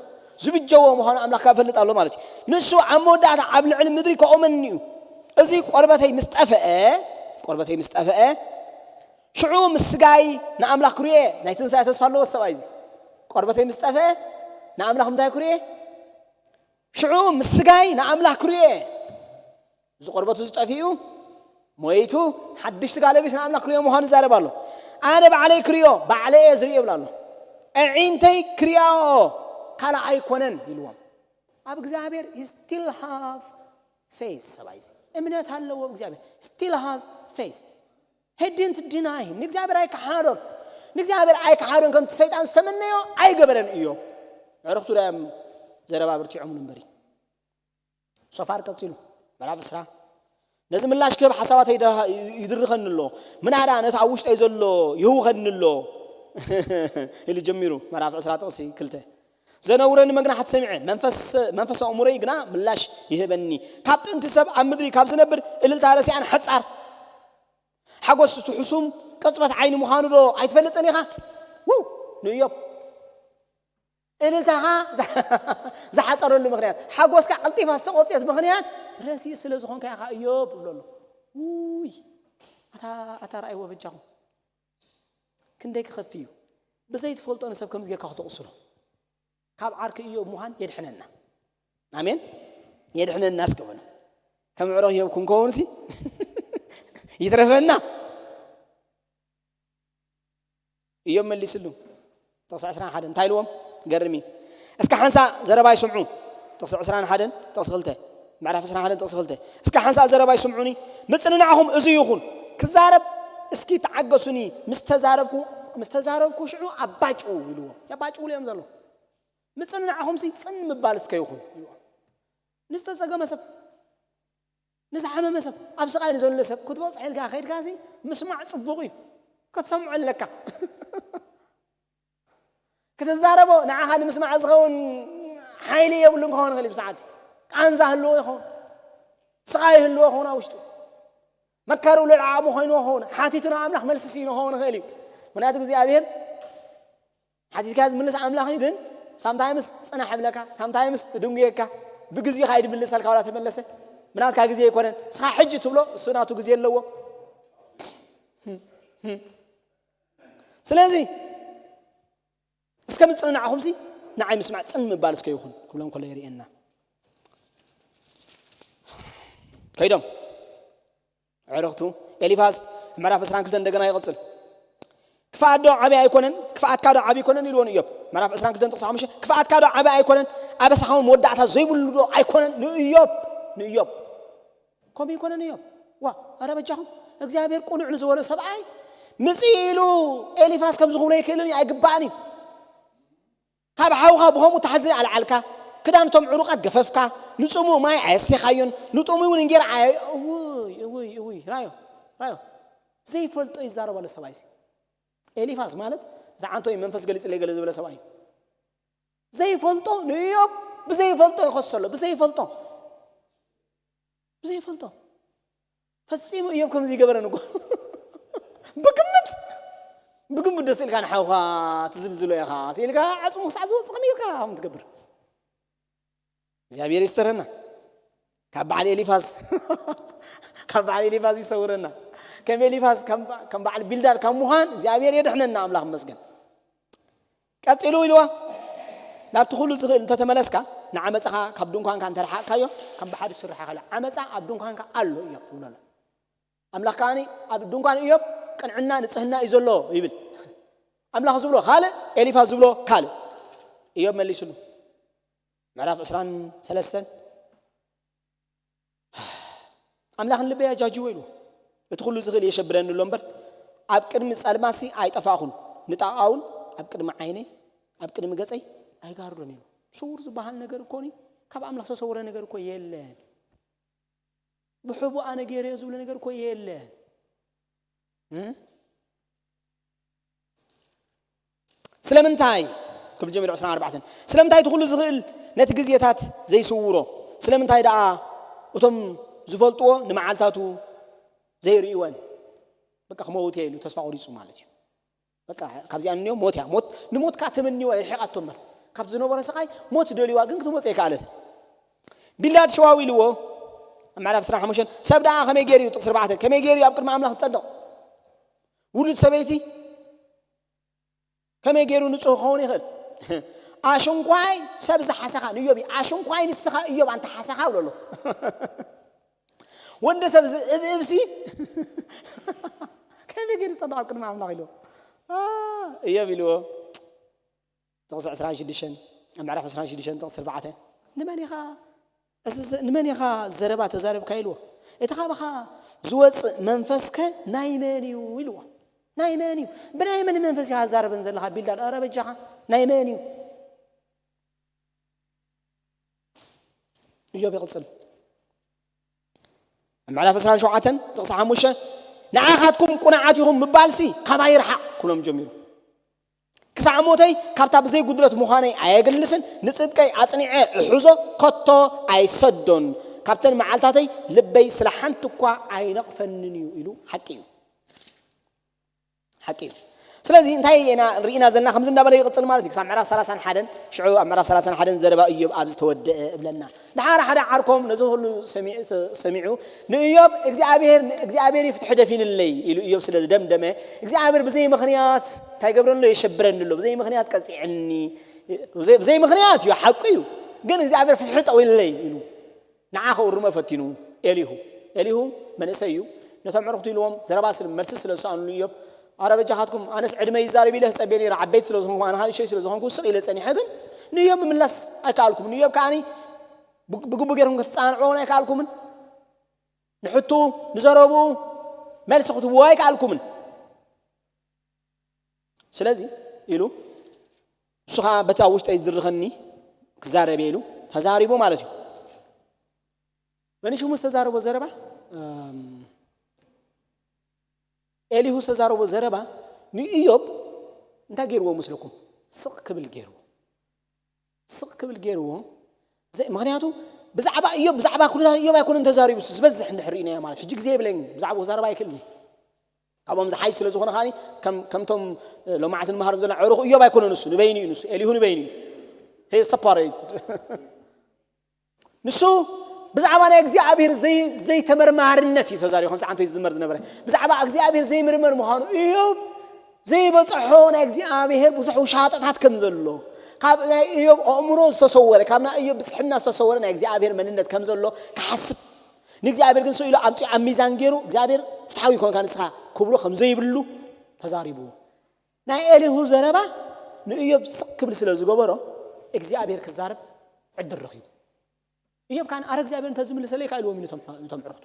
ዝብጀዎ ምዃኑ ኣምላኽ ከኣ እፈልጥ ኣሎ" ማለት እዩ። ንሱ ኣብ መወዳእታ ኣብ ልዕሊ ምድሪ ከቑመኒ እዩ። እዚ ቆርበተይ ምስ ጠፍአ፣ ቆርበተይ ምስ ጠፍአ፣ ሽዑ ምስ ስጋይ ንኣምላኽ ክርእዮ እየ። ናይ ትንሳኤ ተስፋ ኣለዎ ሰብኣይ እዚ። ቆርበተይ ምስ ጠፍአ ንኣምላኽ ምንታይ ክርእዮ? ሽዑ ምስ ስጋይ ንኣምላኽ ክርእዮ እየ። እዚ ቆርበቱ ዝጠፊኡ ሞይቱ ሓድሽ ስጋ ለቢስ ንኣምላኽ ክርእዮ ምዃኑ ይዛረብ ኣሎ። "ኣነ ባዕለይ ክርእዮ፣ ባዕለይ እየ ዝርእዮ" ይብል ኣሎ። "ኣዒንተይ ክርእያኦ ካልእ ኣይኮነን" ኢልዎም። ኣብ እግዚኣብሔር he still have faith። ሰብኣይ እዚ እምነት ኣለዎ ኣብ እግዚኣብሔር። Still has faith። He didn't deny him። ንእግዚኣብሔር ኣይከሓዶን። ንእግዚኣብሔር ኣይከሓዶን። ከምቲ ሰይጣን ዝተመነዮ ኣይገበረን እዩ። ኣዕሩኽቱ ዳዮም ዘረባ ብርቲዖምሉ እምበሪ። ሶፋር ቀጺሉ፣ ምዕራፍ ዕስራ። ነዚ ምላሽ ክህብ ሓሳባተይ ይደ-፣ ይድርኸኒ ኣሎ። ምናዳ ነቲ ኣብ ውሽጠይ ዘሎ ይህውኸኒ ኣሎ። ኢሉ ጀሚሩ፣ ምዕራፍ ዕስራ ጥቕሲ ክልተ። "ዘነውረኒ መግናሕቲ ሰሚዐ፣ መንፈስ፣ መንፈስ ኣእምሮይ ግና ምላሽ ይህበኒ። ካብ ጥንቲ ሰብ ኣብ ምድሪ ካብ ዝነብር እልልታ ረሲኣን ሓጻር ሓጎስ እቲ ሕሱም ቅጽበት ዓይኒ ምዃኑ ዶ ኣይትፈልጥን ኢኻ?" ውይ፣ ንእዮብ እልልታኻ ዝሓ-፣ ዝሓጸረሉ ምኽንያት፣ ሓጎስካ ቀልጢፋ ዝተቖጽየት ምኽንያት ረሲእ ስለ ዝኾንካ ኢኻ እዮብ ይብሎ ኣሎ። ውይ፣ ኣታ፣ ኣታ ረኣይዎ በጃኹም። ክንደይ ክኸፍእ እዩ። ብዘይትፈልጦ ንሰብ ከምዚ ጌርካ ክተቑስሎ። ካብ ዓርኪ እዮብ ምዃን የድሕነና። ኣሜን። የድሕነና እስከ በሉ። ከም ዕሩኽ እዮብ ክንከውንሲ ይትረፈና። እዮብ መሊስሉ። ጥቕሲ ዕስራን ሓደን እንታይ ኢልዎም? ገርም እዩ። እስከ ሓንሳእ ዘረባይ ስምዑ። ጥቕሲ ዕስራን ሓደን ጥቕሲ ክልተ። ምዕራፍ ዕስራን ሓደን ጥቕሲ ክልተ። እስከ ሓንሳእ ዘረባይ ስምዑኒ፣ ምጽንናዕኹም እዚ ይኹን። ክዛረብ እስኪ ተዓገሱኒ፣ ምስ ተዛረብኩ፣ ምስ ተዛረብኩ ሽዑ ኣባጭዉ ኢልዎም። የባጭውሉ እዮም ዘለዉ። ምጽንናዕኹምሲ ጽን ምባል እስከ ይኹን ኢልዎም። ንዝተጸገመ ሰብ፣ ንዝሓመመ ሰብ፣ ኣብ ስቓይ ንዘሎ ሰብ ክትበጽሖ ኢልካ ከይድካሲ ምስማዕ ጽቡቕ እዩ። ክትሰምዖ ኣለካ። ክትዛረቦ ንዓኻ ንምስማዕ ዝኸውን ሓይሊ የብሉን ክኸውን ይኽእል እዩ። ብሰዓት ቃንዛ ህልዎ ይኸውን፣ ስቓይ ይህልዎ ይኸውን ኣብ ውሽጡ። መካሩ ልዕሊ ዓቕሙ ኮይንዎ ይኸውን፣ ሓቲቱ ናብ ኣምላኽ መልሲ ስኢኑ ክኸውን ይኽእል እዩ። ምኽንያቱ እግዚኣብሔር ሓቲትካ ዝምልስ ኣምላኽ እዩ፣ ግን ሳምታይምስ ጽናሕ ይብለካ፣ ሳምታይምስ እድንጉየካ፣ ብግዜኡ ከኣ ይድምልሰልካ ዋላ ተመለሰ። ብናትካ ግዜ ኣይኮነን። ንስኻ ሕጂ ትብሎ፣ እሱ ናቱ ግዜ ኣለዎ። ስለዚ እስከ ምጽንናዕኹምሲ ንዓይ ምስማዕ ጽን ምባል እስከ ይኹን ክብሎም ከሎ የርእየና። ከይዶም ኣዕሩኽቱ ኤሊፋዝ ምዕራፍ ዕስራን ክልተን እንደገና ይቕጽል። "ክፍኣት ዶ ዓቢ ኣይኮነን? ክፍኣትካ ዶ ዓቢ ኣይኮነን?" ኢልዎ ንእዮብ። ምዕራፍ ዕስራን ክልተን ጥቕሲ ሓሙሽተ፣ "ክፍኣትካ ዶ ዓቢ ኣይኮነን? ኣበሳኻ እውን መወዳእታ ዘይብሉ ዶ ኣይኮነን?" ንእዮብ፣ ንእዮብ ከምኡ ይኮነን እዮም። ዋ፣ ኣረ በጃኹም፣ እግዚኣብሔር ቅኑዕ ንዝበሎ ሰብኣይ ምጽእ ኢሉ ኤሊፋዝ ከምዚ ክብሎ ይክእልን እዩ፣ ኣይግባእን እዩ። ካብ ሓውኻ ብኸምኡ ታሕዚ ኣልዓልካ፣ ክዳን እቶም ዕሩቃት ገፈፍካ፣ ንጽሙእ ማይ ኣየስቴኻዮን፣ ንጥሙይ እውን እንጌራ ኣየ-፣ እውይ፣ እውይ፣ እውይ፣ ራዮ፣ ራዮ። ዘይፈልጦ ይዛረብ ኣሎ ሰብኣይ እዚ። ኤሊፋዝ ማለት እቲ ዓንቶ እዩ፣ መንፈስ ገሊጽለይ ገለ ዝበለ ሰብኣይ እዩ። ዘይፈልጦ ንእዮብ ብዘይፈልጦ ይኸሰሎ፣ ብዘይፈልጦ፣ ብዘይፈልጦ። ፈጺሙ እዮብ ከምዚ ይገበረን እኮ። ብግምት፣ ብግምት ደስ ኢልካ ንሓውኻ ትዝልዝሎ ኢኻ። ስኢልካ ዓጽሙ ክሳዕ ዝወጽእ ከመይ ጌርካ ከም ትገብር? እግዚኣብሔር ይስተረና። ካብ በዓል ኤሊፋዝ፣ ካብ በዓል ኤሊፋዝ ይሰውረና። ከም ኤሊፋዝ፣ ከም፣ ከም በዓል ቢልዳድ ካብ ምዃን እግዚኣብሔር የድሕነና፣ ኣምላኽ ይመስገን። ቀጺሉ ኢልዋ፣ "ናብቲ ኩሉ ዝኽእል እንተተመለስካ፣ ንዓመጻኻ ካብ ድንኳንካ እንተረሓቕካዮ፣ ከም ብሓድሽ ስርሓ ካልእ ዓመጻ ኣብ ድንኳንካ ኣሎ" እዮብ ይብሎ ኣሎ። ኣምላኽ ከኣኒ ኣብ ድንኳን እዮብ ቅንዕና፣ ንጽህና እዩ ዘሎ ይብል። ኣምላኽ ዝብሎ ካልእ፣ ኤሊፋዝ ዝብሎ ካልእ። እዮብ መሊስሉ። ምዕራፍ ዕስራን ሰለስተን፣ "ኣምላኽ ንልበይ ኣጃጅዎ" ኢሉ፣ "እቲ ኩሉ ዝኽእል የሸብረኒ ኣሎ እምበር፣ ኣብ ቅድሚ ጸልማሲ ኣይጠፋእኹን፣ ንጣቓውን ኣብ ቅድሚ ዓይነይ፣ ኣብ ቅድሚ ገጸይ ኣይጋርዶን" ኢሉ። ስዉር ዝበሃል ነገር እኮ ኒ፣ ካብ ኣምላኽ ዝተሰወረ ነገር እኮ የለን። ብሕቡእ ኣነ ገይረዮ ዝብሎ ነገር እኮ የለን። እ? ስለምንታይ? ክብል ጀሚሩ ዕስራን ኣርባዕተን። ስለምንታይ እቲ ኩሉ ዝኽእል ነቲ ግዜታት ዘይስውሮ? ስለምንታይ ደኣ እቶም ዝፈልጥዎ ንመዓልታቱ ዘይርእይወን? በቃ ክመውት እየ ኢሉ ተስፋ ቆሪጹ ማለት እዩ። በቃ ካብዚኣ እንዮ ሞት እያ። ሞት፣ ንሞት ከኣ ተመንይዋ እየ፣ ርሒቓቶ እምበር። ካብ ዝነበሮ ስቓይ ሞት ደልይዋ ግን ክትመጽእ ኣይከኣለትን። ቢልዳድ ሸዋዊ ኢልዎ ኣብ ምዕራፍ ዕስራን ሓሙሽተን፣ ሰብ ደኣ ከመይ ገይሩ እዩ፣ ጥቕሲ ኣርባዕተ፣ ከመይ ገይሩ እዩ ኣብ ቅድሚ ኣምላኽ ዝጸድቕ? ውሉድ ሰበይቲ ከመይ ገይሩ ንጹህ ክኸውን ይኽእል? ኣሽንኳይ ሰብ ዝሓሰኻ ንእዮብ እዩ። ኣሽንኳይ ንስኻ እዮብ ኣንታ ሓሰኻ ብሎ ኣሎ። ወዲ ሰብ ዝእብእብሲ ከመይ ገይሩ ዝጸድቕ ኣብ ቅድሚ ኣምላኽ ኢልዎ? አ፣ እዮብ ኢልዎ። ጥቕሲ ዕስራን ሽዱሽተን፣ ኣብ ምዕራፍ ዕስራን ሽዱሽተን ጥቕሲ ኣርባዕተ፣ ንመን ኢኻ እዚ ዘ-፣ ንመን ኢኻ ዘረባ ተዛረብካ ኢልዎ። እቲ ካባኻ ዝወጽእ መንፈስከ ናይ መን እዩ ኢልዎ። ናይ መን እዩ? ብናይ መን መንፈስ ኢኻ ትዛረበን ዘለኻ ቢልዳድ? ኣረ በጃኻ፣ ናይ መን እዩ? እዮብ ይቕጽል። ኣብ ምዕራፍ ዕስራን ሸውዓተን ጥቕሲ ሓሙሽተ፣ "ንዓኻትኩም ቅኑዓት ኢኹም ምባልሲ ካባይ ይርሓቕ" ክብሎም ጀሚሩ። "ክሳዕ ሞተይ ካብታ ብዘይ ጉድለት ምዃነይ ኣየግልስን፣ ንጽድቀይ ኣጽኒዐ እሕዞ፣ ከቶ ኣይሰዶን። ካብተን መዓልታተይ ልበይ ስለ ሓንቲ እኳ ኣይነቕፈንን እዩ" ኢሉ። ሓቂ እዩ። ሓቂ እዩ። ስለዚ እንታይ ኢና ርኢና ዘለና? ከምዚ እንዳበለ ይቕጽል ማለት እዩ። ክሳብ ምዕራፍ ሰላሳን ሓደን፣ ሽዑ ኣብ ምዕራፍ ሰላሳን ሓደን ዘረባ እዮብ ኣብ ዝተወደአ እብለና። ድሓር ሓደ ዓርኮም ነዚ ሁሉ ሰሚዑ፣ ሰሚዑ ንእዮብ እግዚኣብሔር፣ እግዚኣብሔር እዩ ፍትሒ ደፊንለይ ኢሉ እዮብ ስለ ዝደምደመ፣ እግዚኣብሔር ብዘይ ምኽንያት እንታይ ይገብረኒ ኣሎ? የሸብረኒ ኣሎ። ብዘይ ምኽንያት ቀጺዐኒ። ብዘይ፣ ብዘይ ምኽንያት እዩ፣ ሓቁ እዩ። ግን እግዚኣብሔር ፍትሒ ጠዊልለይ ኢሉ። ንዓ ከእርሞ ፈቲኑ ኤሊሁ። ኤሊሁ መንእሰይ እዩ። ነቶም ኣዕሩኽቱ ኢልዎም ዘረባ ስለ፣ መልሲ ስለ ዝሰኣኑሉ እዮብ፣ "ኣረ በጃኻትኩም፣ ኣነስ ዕድመ ይዛረብ ኢለ ዝጸበየ ነይረ፣ ዓበይቲ ስለ ዝኾንኩ፣ ኣነ ንእሽተይ ስለ ዝኾንኩ ስቕ ኢለ ጸኒሐ፣ ግን ንእዮብ ምምላስ ኣይከኣልኩምን። ንእዮብ ከኣኒ ብ-፣ ብግቡእ ገይርኩም ክትጸናንዕዎ እውን ኣይከኣልኩምን። ንሕቱ ንዘረብኡ መልሲ ክትብዎ ኣይከኣልኩምን። ስለዚ" ኢሉ፣ "ንሱ ኸኣ በቲ ኣብ ውሽጠይ ዝድርኸኒ ክዛረብ እየ" ኢሉ ተዛሪቡ ማለት እዩ። በንሽሙ ዝተዛረቦ ዘረባ፣ እም፣ ኤሊሁ ዝተዛረቦ ዘረባ ንእዮብ እንታይ ገይርዎ መስለኩም? ስቕ ክብል ገይርዎ። ስቕ ክብል ገይርዎ። ዘ-፣ ምኽንያቱ ብዛዕባ እዮብ፣ ብዛዕባ ኩነታት እዮብ ኣይኮነን ተዛሪቡ፣ እሱ ዝበዝሕ እንድሕር ርኢናዮ ማለት። ሕጂ ግዜ የብለይን፣ ብዛዕባኡ ክዛረብ ኣይክእልን እየ። ካብኦም ዝሓይሽ ስለ ዝኾነ ከኣ ከም፣ ከምቶም ሎማዓቲ ንመሃሮም ዘለና ኣዕሩኽ እዮብ ኣይኮነን እሱ፣ ንበይኑ እዩ ንሱ፣ ኤሊሁ ንበይኑ እዩ። He is separated። ንሱ ብዛዕባ ናይ እግዚኣብሔር ዘይ-፣ ዘይተመርማርነት እዩ ተዛሪቡ፣ ከምዚ ዓንቶ እዩ ዝዝመር ዝነበረ። ብዛዕባ እግዚኣብሔር ዘይምርመር ምዃኑ እዮብ ዘይበጽሖ ናይ እግዚኣብሔር ብዙሕ ውሻጠታት ከም ዘሎ፣ ካብ ናይ እዮብ ኣእምሮ ዝተሰወረ፣ ካብ ናይ እዮብ ብጽሕና ዝተሰወረ ናይ እግዚኣብሔር መንነት ከም ዘሎ ክሓስብ፣ ንእግዚኣብሔር ግን ስኢሉ ኣምጺኡ ኣብ ሚዛን ገይሩ እግዚኣብሔር ፍትሓዊ ይኮንካ ንስኻ ክብሎ ከም ዘይብሉ ተዛሪቡ። ናይ ኤሊሁ ዘረባ ንእዮብ ስቕ ክብል ስለ ዝገበሮ እግዚኣብሔር ክዛረብ ዕድል ረኺቡ። እዮብ ካን ኣረ እግዚኣብሔር እንተዝምልሰለይ ካ ኢልዎም እዩ ነቶም ነቶም ዕርክቱ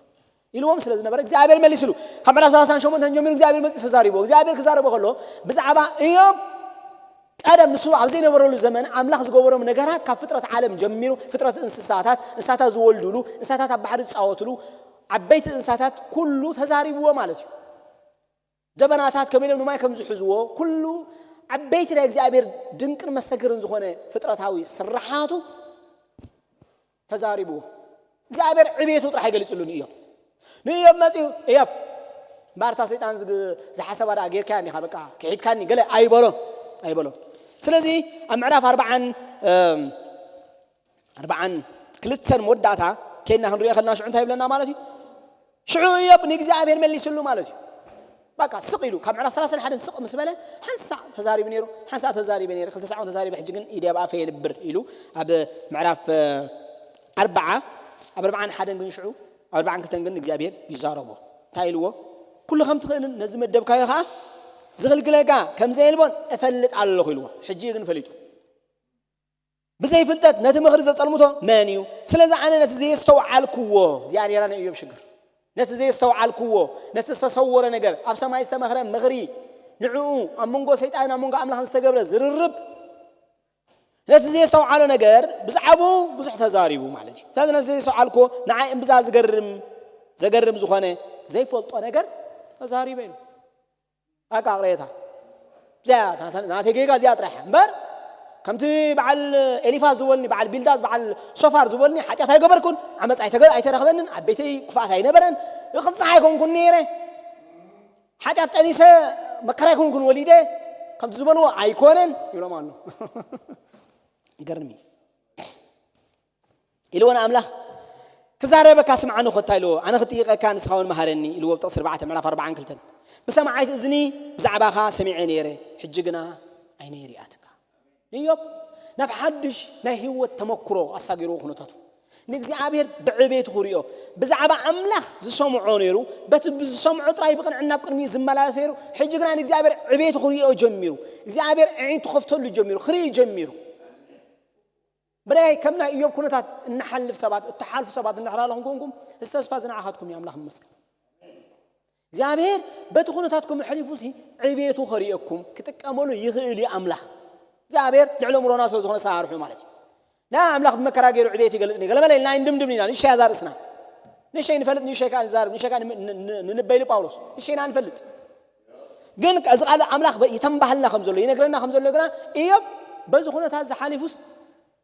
ኢልዎም ስለ ዝነበረ እግዚኣብሔር መሊስሉ። ካብ ምዕራፍ ሰላሳን ሸሞንተን ጀሚሩ እግዚኣብሔር መጽኡ ተዛሪቡ። እግዚኣብሔር ክዛረቦ ከሎ ብዛዕባ እዮብ ቀደም ንሱ ኣብ ዘይነበረሉ ዘመን ኣምላኽ ዝገበሮም ነገራት ካብ ፍጥረት ዓለም ጀሚሩ ፍጥረት እንስሳታት፣ እንስሳታት ዝወልዱሉ፣ እንስሳታት ኣብ ባሕሪ ዝጻወትሉ፣ ዓበይቲ እንስሳታት ኩሉ ተዛሪብዎ ማለት እዩ። ደበናታት ከመይ ኢሎም ንማይ ከም ዝሕዝዎ ኩሉ ዓበይቲ ናይ እግዚኣብሔር ድንቅን መስተግርን ዝኾነ ፍጥረታዊ ስርሓቱ ተዛሪብዎ። እግዚኣብሔር ዕቤቱ ጥራሕ ኣይገሊጽሉን እዮም። ንእዮብ መጺኡ እዮብ ባርታ ሰይጣን ዝግ- ዝሓሰባ ደኣ ጌርካያ እንዲኻ በቃ ክሒድካኒ ገለ ኣይበሎን ኣይበሎን። ስለዚ ኣብ ምዕራፍ ኣርባዓን እም፣ ኣርባዓን ክልተን መወዳእታ ከይድና ክንሪኦ ከለና ሽዑ እንታይ ይብለና ማለት እዩ? ሽዑ እዮብ ንእግዚኣብሔር መሊስሉ ማለት እዩ። በቃ ስቕ ኢሉ ካብ ምዕራፍ ሰላሳን ሓደን ስቕ ምስ በለ ሓንሳእ ተዛሪቡ ነይሩ፣ ሓንሳእ ተዛሪበ ነይረ፣ ክልተ ሳዕ እውን ተዛሪበ፣ ሕጂ ግን ኢደ ኣብ ኣፈ የንብር ኢሉ ኣብ ምዕራፍ እ፣ ኣርባዓ ኣብ ኣርባዓን ሓደን ግን ሽዑ ኣብ ኣርባዓን ክልተን ግን እግዚኣብሔር ይዛረቦ። እንታይ ኢልዎ? ኩሉ ከም ትኽእልን ነዚ መደብካዮ ከዓ ዝኽልክለካ ከም ዘየልቦን እፈልጥ ኣለኹ ኢልዎ። ሕጂ ግን ፈሊጡ። ብዘይፍልጠት ነቲ ምኽሪ ዘጸልምቶ መን እዩ? ስለዚ ኣነ ነቲ ዘየስተውዓልክዎ፣ እዚኣ ነይራ ናይ እዮብ ሽግር። ነቲ ዘየስተውዓልክዎ፣ ነቲ ዝተሰወረ ነገር፣ ኣብ ሰማይ ዝተመኽረ ምኽሪ፣ ንዕኡ ኣብ መንጎ ሰይጣንን ኣብ መንጎ ኣምላኽን ዝተገብረ ዝርርብ፣ ነቲ ዘየስተውዓሎ ነገር ብዛዕባኡ ብዙሕ ተዛሪቡ ማለት እዩ። ስለዚ ነቲ ዘየስተውዓልክዎ ንዓይ እምብዛ ዝገርም ዘገርም ዝኾነ ዘይፈልጦ ነገር ተዛሪበ ኢሉ። ኣቃ ቅሬታ እዚኣ ናተ- ናተይ ጌጋ እዚኣ ጥራሕ እምበር ከምቲ በዓል ኤሊፋዝ ዝበልኒ በዓል ቢልዳዝ በዓል ሶፋር ዝበልኒ ሓጢኣት ኣይገበርኩን ዓመፅ ኣይተገ- ኣይተረኽበንን ኣብ ቤተይ ክፍኣት ኣይነበረን። ክፅሕ ኣይኮንኩን ነይረ። ሓጢኣት ጠኒሰ መከራ ኣይኮንኩን ወሊደ ከምቲ ዝበልዎ ኣይኮነን ይብሎም ኣሎ። ይገርም እዩ። ኢልዎ ንኣምላኽ ክዛረበካ ስምዓኒ ኮታ ኢልዎ ኣነ ክጥይቐካ ንስኻ እውን መሃረኒ ኢልዎ ኣብ ጥቕሲ ኣርባዕተ ምዕራፍ ኣርባዓን ክልተን። ብሰምዓይት እዝኒ ብዛዕባኻ ሰሚዐ ነይረ፣ ሕጂ ግና ዓይነይ ሪኣትካ። ንዮብ ናብ ሓድሽ ናይ ህይወት ተመክሮ ኣሳጊርዎ ኩነታቱ። ንእግዚኣብሔር ብዕቤቱ ክሪኦ ብዛዕባ ኣምላኽ ዝሰምዖ ነይሩ። በቲ ብዝሰምዖ ጥራይ ብቕንዕና ኣብ ቅድሚኡ ዝመላለስ ነይሩ። ሕጂ ግና ንእግዚኣብሔር ዕቤቱ ክሪኦ ጀሚሩ። እግዚኣብሔር ኣዒንቱ ከፍተሉ ጀሚሩ፣ ክርኢ ጀሚሩ። ብናይ ከም ናይ እዮብ ኩነታት እንሓልፍ ሰባት እትሓልፉ ሰባት እንድሕር ኣለኹም ኮንኩም እዚ ተስፋ እዚ ንዓኻትኩም እዩ። ኣምላኽ ይመስገን። እግዚኣብሔር በቲ ኩነታትኩም ኣሕሊፉ ሲ ዕቤቱ ከርእየኩም ክጥቀመሉ ይኽእል እዩ። ኣምላኽ እግዚኣብሔር ልዕሊ እምሮና ስለ ዝኾነ ኣሰራርሑ ማለት እዩ። ና ኣምላኽ ብመከራ ገይሩ ዕቤት ይገልጽ ገለ መለ ኢልና ኣይንድምድም ኢና። ንእሽተይ ኣዛ ርእስና ንእሽተይ ንፈልጥ ንእሽተይ ከዓ ንዛረብ ንእሽተይ ከዓ ን- ን- ን- ንንበይሉ ጳውሎስ ንእሽተይ ኢና ንፈልጥ። ግን እዚ ቃል ኣምላኽ በ- ይተንባህልና ከም ዘሎ ይነግረና ከም ዘሎ ግና እዮብ በዚ ኩነታት ዝሓሊፉስ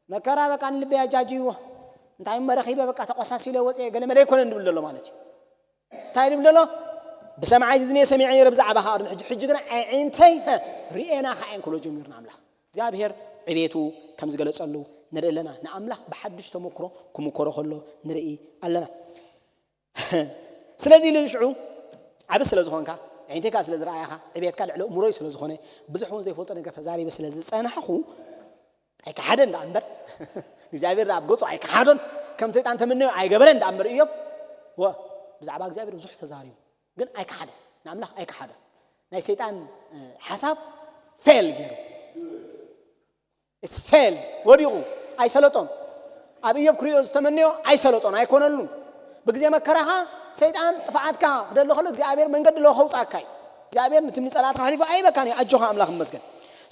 መከራ በቃ ንልበይ ኣጃጅይዎ እንታይ መረኺበ በቃ ተቆሳሲለ ወፅየ ገለ መለ ኣይኮነን ንብል ዘሎ ማለት እዩ። እንታይ ንብል ዘሎ? ብሰምዓይ እዝኒ ሰሚዐ ነይረ ብዛዕባኻ ቅድሚ ሕጂ፣ ሕጂ ግና ኣዒንተይ ሪኤናኻ እየን ክብሎ ጀሚሩ ንኣምላኽ። እግዚኣብሔር ዕቤቱ ከም ዝገለጸሉ ንርኢ ኣለና። ንኣምላኽ ብሓድሽ ተመክሮ ክምከሮ ከሎ ንርኢ ኣለና። ስለዚ ኢሉ ሽዑ ዓቢ ስለ ዝኾንካ፣ ኣዒንተይ ከዓ ስለ ዝረኣያኻ፣ ዕቤትካ ልዕሊ እምሮይ ስለ ዝኾነ፣ ብዙሕ እውን ዘይፈልጦ ነገር ተዛሪበ ስለ ዝጸናሕኹ ኣይከሓደን ደኣ እምበር እግዚኣብሔር ደኣ ኣብ ገጹ ኣይከሓዶን ከም ሰይጣን ተምነዮ ኣይገበረን ደኣ እምበር እዮም ወ ብዛዕባ እግዚኣብሔር ብዙሕ ተዛሪቡ ግን ኣይከሓደን ንኣምላኽ ኣይከሓዶን ናይ ሰይጣን ሓሳብ ፌል ገይሩ it's failed ወዲቑ ኣይሰለጦን ኣብ እዮብ ክሪኦ ዝተመነዮ ኣይሰለጦን ኣይኮነሉን ብግዜ መከራኻ ሰይጣን ጥፍኣትካ ክደሊ ከሎ እግዚኣብሔር መንገዲ ለዎ ከውፃእካ እዩ እግዚኣብሔር ንትምኒ ፀላእትካ ኣሕሊፉ ኣይበካን እዩ ኣጆኻ ኣምላኽ ይመስገን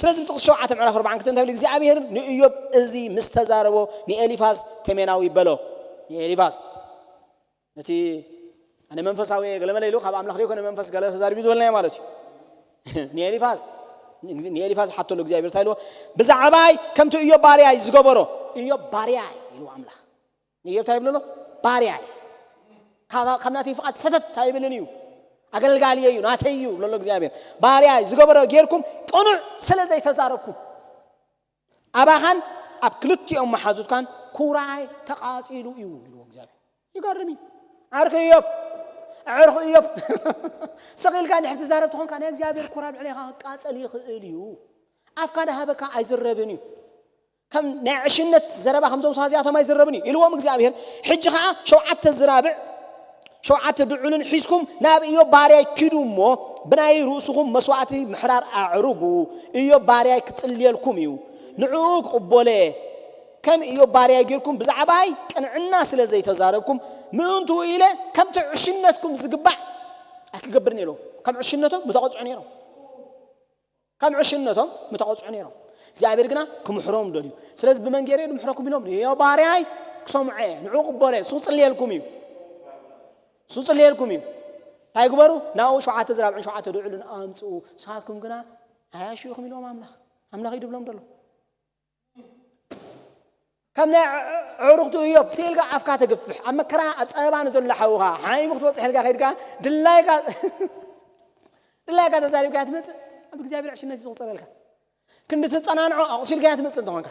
ስለዚ ብጥቕሲ ሸውዓተ ምዕራፍ ኣርባዓን ክልተን እንታይ እግዚኣብሔር ንእዮብ እዚ ምስ ተዛረቦ ንኤሊፋዝ ቴሜናዊ በሎ ንኤሊፋዝ ነቲ ኣነ መንፈሳዊ ገለመለ ኢሉ ካብ ኣምላኽ ዘይኮነ መንፈስ ገለ ተዛሪቡ ዝበልናዮ ማለት እዩ ንኤሊፋዝ ንኤሊፋዝ ሓተሉ እግዚኣብሔር እንታይ ኢልዎ ብዛዕባይ ከምቲ እዮብ ባርያይ ዝገበሮ እዮብ ባርያይ ኢልዎ ኣምላኽ ንእዮብ እንታይ ይብሎ ኣሎ ባርያይ ካብ ናተይ ፍቓድ ሰተት ኣይብልን እዩ ኣገልጋልየ እዩ ናተይ እዩ ብሎ እግዚኣብሔር ባርያይ ዝገበሮ ጌርኩም ቅኑዕ ስለ ዘይተዛረብኩም ኣባኻን ኣብ ክልቲኦም መሓዙትካን ኩራይ ተቓጺሉ እዩ ኢልዎ እግዚኣብሔር ይገርም እዩ ዓርከ እዮብ ኣዕርኹ እዮም። ስቕ ኢልካ እንድሕር ትዛረብ ተኾንካ፣ ናይ እግዚኣብሔር ኩራ ኣብ ልዕሌኻ ክቃጸል ይኽእል እዩ። ኣፍካ ዳሃበካ ኣይዝረብን እዩ። ከም ናይ ዕሽነት ዘረባ ከምዞም ሰባት እዚኣቶም ኣይዝረብን እዩ ኢልዎም እግዚኣብሔር። ሕጂ ኸዓ ሸውዓተ ዝራብዕ ሸውዓተ ድዑልን ሒዝኩም ናብ እዮብ ባርያይ ኪዱ እሞ ብናይ ርእስኹም መስዋዕቲ ምሕራር ኣዕርጉ። እዮብ ባርያይ ክጽልየልኩም እዩ፣ ንዕኡ ክቕበሎ እየ። ከም እዮብ ባርያይ ጌርኩም ብዛዕባይ ቅንዕና ስለ ዘይተዛረብኩም ምእንትኡ ኢለ ከምቲ ዕሽነትኩም ዝግባዕ ኣይክገብርን ኢሎም። ከም ዕሽነቶም ምተቐጽዑ ነይሮም። ከም ዕሽነቶም ምተቐጽዑ ነይሮም። እግዚኣብሔር ግና ክምሕሮም ደልዩ። ስለዚ ብመን ገይረ እየ ድምሕረኩም ኢሎም፣ እዮ ባርያይ ክሰምዖ እየ፣ ንዑ ቅበሎ እየ፣ እሱ ክጽልየልኩም እዩ። እሱ ክጽልየልኩም እዩ። እንታይ ግበሩ? ናብኡ ሸውዓተ ዝራብዕን ሸውዓተ ድዑልን ኣምጽኡ። ንስኻትኩም ግና ኣያሽኹም ኢልዎም ኣምላኽ። ኣምላኽ እዩ ድብሎም ደሎ። ከም ናይ ኣዕሩኽቱ እዮብ ስኢልካ ኣፍካ ተግፍሕ፣ ኣብ መከራ ኣብ ጸበባ ንዘሎ ሓውኻ ሓሚሙ ክትወጽእ ኢልካ ከይድካ ድላይካ ድላይካ ተዛሪብካ ትመጽእ። ኣብ እግዚኣብሔር ዕሽነት እዩ ዝቑጸረልካ። ክንዲ ትጸናንዖ ኣቑሲልካ ትመጽእ እንተኾንካ፣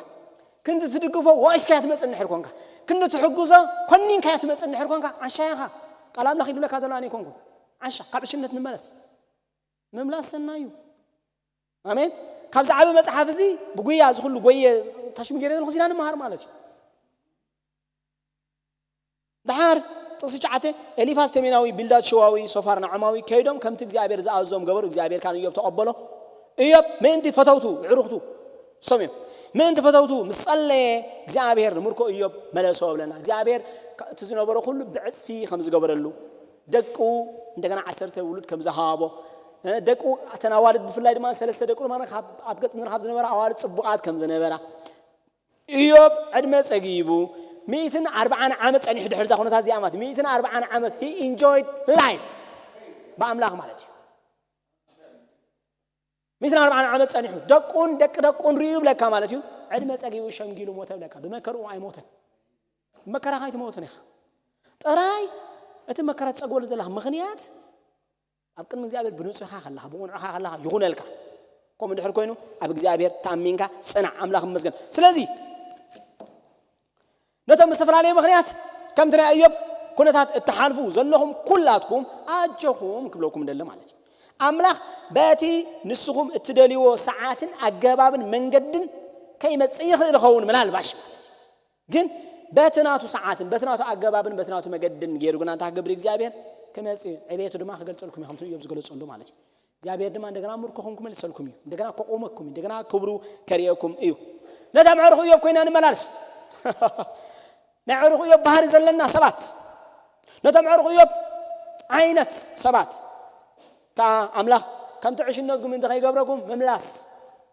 ክንዲ ትድግፎ ወቒስካ ትመጽእ እንድሕር ኮንካ፣ ክንዲ ትሕግዞ ኮኒንካ ትመጽእ እንድሕር ኮንካ፣ ዓሻ ኢኻ። ቃል ኣምላኽ ይድብለካ ዘሎ ኣነ ኣይኮንኩን። ዓሻ፣ ካብ ዕሽነት ንመለስ። ምምላስ ሰናይ እዩ። ኣሜን። ካብዚ ዓቢ መጽሓፍ እዚ ብጉያ እዚ ኩሉ ጎየ ታሽሙ ገይረ ዘለኹ እዚና ንመሃር ማለት እዩ። ደሓር ጥቕሲ ትሽዓተ፣ ኤሊፋዝ ቴሜናዊ፣ ቢልዳድ ሸዋዊ፣ ሶፋር ናዕማዊ ከይዶም ከምቲ እግዚኣብሔር ዝኣዘዞም ገበሩ። እግዚኣብሔር ካን እዮብ ተቐበሎ። እዮብ ምእንቲ ፈተውቱ፣ ኣዕሩኽቱ፣ እሶም እዮም። ምእንቲ ፈተውቱ ምስ ጸለየ እግዚኣብሔር ንምርኮ እዮብ መለሶ ብለና። እግዚኣብሔር እቲ ዝነበሮ ኩሉ ብዕጽፊ ከም ዝገበረሉ፣ ደቁ እንደገና ዓሰርተ ውሉድ ከም ዝሃቦ፣ እ፣ ደቁ፣ እተን ኣዋልድ ብፍላይ ድማ ሰለስተ ደቁ ድማ ካብ ኣብ ገጽ ምድሪ ካብ ዝነበራ ኣዋልድ ጽቡቓት ከም ዝነበራ፣ እዮብ ዕድመ ጸጊቡ ሚእትን ኣርብዓን ዓመት ጸኒሑ ድሕሪ እዛ ኩነታት እዚኣ ማለት ሚእትን ኣርብዓን ዓመት he enjoyed life ብኣምላኽ ማለት እዩ። ሚእትን ኣርብዓን ዓመት ጸኒሑ ደቁን ደቂ ደቁን ርእዩ ብለካ ማለት እዩ። ዕድመ ጸጊቡ ሸምጊሉ ሞተ ብለካ። ብመከርኡ ኣይሞተን። ብመከራኻ ኣይትመውትን ኢኻ። ጥራይ እቲ መከራ ትጸግበሉ ዘለኻ ምኽንያት ኣብ ቅድሚ እግዚኣብሔር ብንጹሕኻ ከለኻ፣ ብቕኑዕኻ ከለኻ ይኹነልካ። ከምኡ እንድሕር ኮይኑ ኣብ እግዚኣብሔር ተኣሚንካ ጽናዕ። ኣምላኽ ይመስገን። ስለዚ ነቶም ብዝተፈላለየ ምኽንያት ከምቲ ናይ እዮብ ኩነታት እትሓልፉ ዘለኹም ኩላትኩም ኣጆኹም ክብለኩም ደሊ ማለት እዩ። ኣምላኽ በቲ ንስኹም እትደልይዎ ሰዓትን ኣገባብን መንገድን ከይመጽእ ይኽእል ይኸውን ምናልባሽ ማለት እዩ። ግን በቲ ናቱ ሰዓትን በቲ ናቱ ኣገባብን በቲ ናቱ መገድን ገይሩ ግና እንታይ ክገብር እግዚኣብሔር ክመጽእ ዕቤቱ ድማ ክገልጸልኩም እዩ ከምቲ እዮብ ዝገለጸሉ ማለት እዩ። እግዚኣብሔር ድማ እንደገና ምርኮኹም ክመልሰልኩም እዩ። እንደገና ከቆመኩም እዩ። እንደገና ክብሩ ከርእየኩም እዩ። ነታ ምዕርኹ እዮብ ኮይና ንመላልስ። ናይ ዕሩኽ እዮብ ባህሪ ዘለና ሰባት፣ ነቶም ዕሩኽ እዮብ ዓይነት ሰባት ከኣ ኣምላኽ ከምቲ ዕሽነትኩም እንተ ከይገብረኩም ምምላስ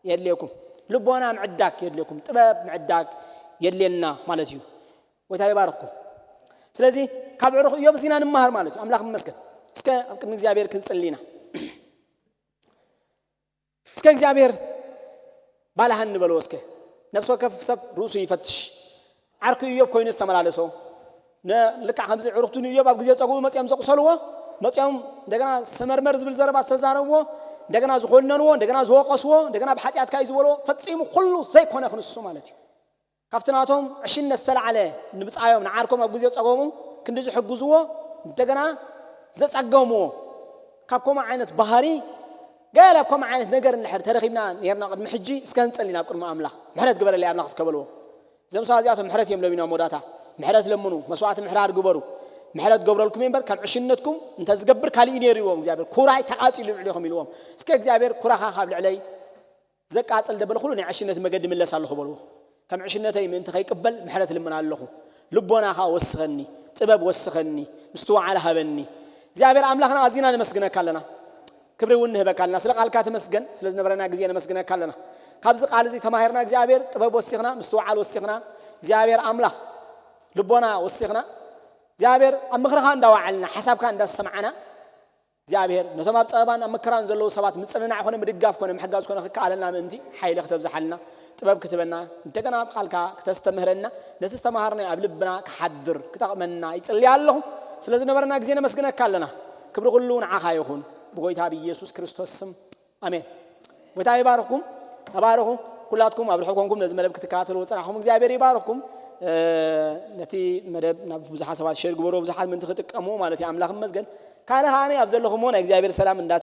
የድልየኩም፣ ልቦና ምዕዳግ የድልየኩም፣ ጥበብ ምዕዳግ የድልየና ማለት እዩ። ጎይታ ይባርኽኩም። ስለዚ ካብ ዕሩኽ እዮብ እዚና ንመሃር ማለት እዩ። ኣምላኽ ይመስገን። እስከ ኣብ ቅድሚ እግዚኣብሔር ክንጽሊ ኢና። እስከ እግዚኣብሔር ባልሃኒ በልዎ እስከ። ነፍሲ ወከፍ ሰብ ርእሱ ይፈትሽ። ዓርኩ እዮብ ኮይኑ ዝተመላለሶ፣ ነ-፣ ልክዕ ከምዚ ዕሩኽቱ ንእዮብ ኣብ ግዜ ጸግኡ መጺኦም ዘቑሰልዎ፣ መጺኦም እንደገና ሰመርመር ዝብል ዘረባ ዝተዛረብዎ፣ እንደገና ዝኾነንዎ፣ እንደገና ዝወቐስዎ፣ እንደገና ብሓጢኣትካ እዩ ዝበልዎ፣ ፈጺሙ ኩሉ ዘይኮነ ክንሱ ማለት እዩ። ካብቲ ናቶም ዕሽነት ዝተላዕለ ንብጻዮም ንዓርኮም ኣብ ግዜ ጸገሙ ክንዲ ዝሕግዝዎ እንደገና ዘጸገምዎ፣ ካብ ከምኡ ዓይነት ባህሪ ገለ ኣብ ከምኡ ዓይነት ነገር እንድሕር ተረኺብና ነርና ቅድሚ ሕጂ እስከ ንጸሊ ናብ ቅድሚ ኣምላኽ ምሕረት ግበረለይ ኣምላኽ እስከ በልዎ። እዞም ሰባት እዚኣቶም ምሕረት እዮም ለሚኖም መወዳእታ። ምሕረት ለምኑ፣ መስዋዕቲ ምሕራር ግበሩ። ምሕረት ገብረልኩም እየ እምበር ካብ ዕሽነትኩም እንተ ዝገብር ካሊእ ነይሩ ይዎም እግዚኣብሔር ኩራይ ተቓጺሉ ልዕሌኹም ኢልዎም። እስከ እግዚኣብሔር ኩራኻ ካብ ልዕለይ ዘቃጽል ደበል ኩሉ ናይ ዕሽነት መገዲ ምለስ ኣለኹ በልዎ። ከም ዕሽነተይ ምእንቲ ከይቅበል ምሕረት ልምን ኣለኹ። ልቦናኻ ወስኸኒ፣ ጥበብ ወስኸኒ፣ ምስትውዓል ሃበኒ። እግዚኣብሔር ኣምላኽና ኣዚና ነመስግነካ ኣለና። ክብሪ እውን ንህበካ ኣለና። ስለ ቃልካ ተመስገን፣ ስለ ዝነበረና ግዜ ነመስግነካ ኣለና። ካብዚ ቃል እዚ ተማሂርና እግዚኣብሔር ጥበብ ወሲኽና፣ ምስትውዓል ወሲኽና፣ እግዚኣብሔር ኣምላኽ ልቦና ወሲኽና፣ እግዚኣብሔር ኣብ ምኽርኻ እንዳወዓልና፣ ሓሳብካ እንዳሰማዕና፣ እግዚኣብሔር ነቶም ኣብ ጸበባን ኣብ መከራን ዘለዉ ሰባት ምጽንናዕ ኮነ ምድጋፍ ኮነ ምሕጋዝ ኮነ ክከኣለና ምእንቲ ሓይሊ ክተብዝሓልና ጥበብ ክትበና እንደገና ኣብ ቃልካ ክተስተምህረና ነቲ ዝተማሃርናዮ ኣብ ልብና ክሓድር ክጠቕመና ይጽልያ ኣለኹ። ስለ ዝነበረና ግዜ ነመስግነካ ኣለና። ክብሪ ኩሉ ንዓኻ ይኹን ብጎይታ ብኢየሱስ ክርስቶስ ስም ኣሜን። ጎይታ ይባርኽኩም። ተባረኹ። ኩላትኩም ኣብ ርሑቕ ኮንኩም ነዚ መደብ ክትከታተልዎ ዝጸናሕኩም እግዚኣብሔር ይባርኽኩም። እ፣ ነቲ መደብ ናብ ብዙሓት ሰባት ሼር ግበሩ፣ ብዙሓት ምእንቲ ክጥቀሙ ማለት እዩ። ኣምላኽ ይመስገን። ካልእ ከዓኒ ኣብ ዘለኹምዎ ናይ እግዚኣብሔር ሰላም እንዳ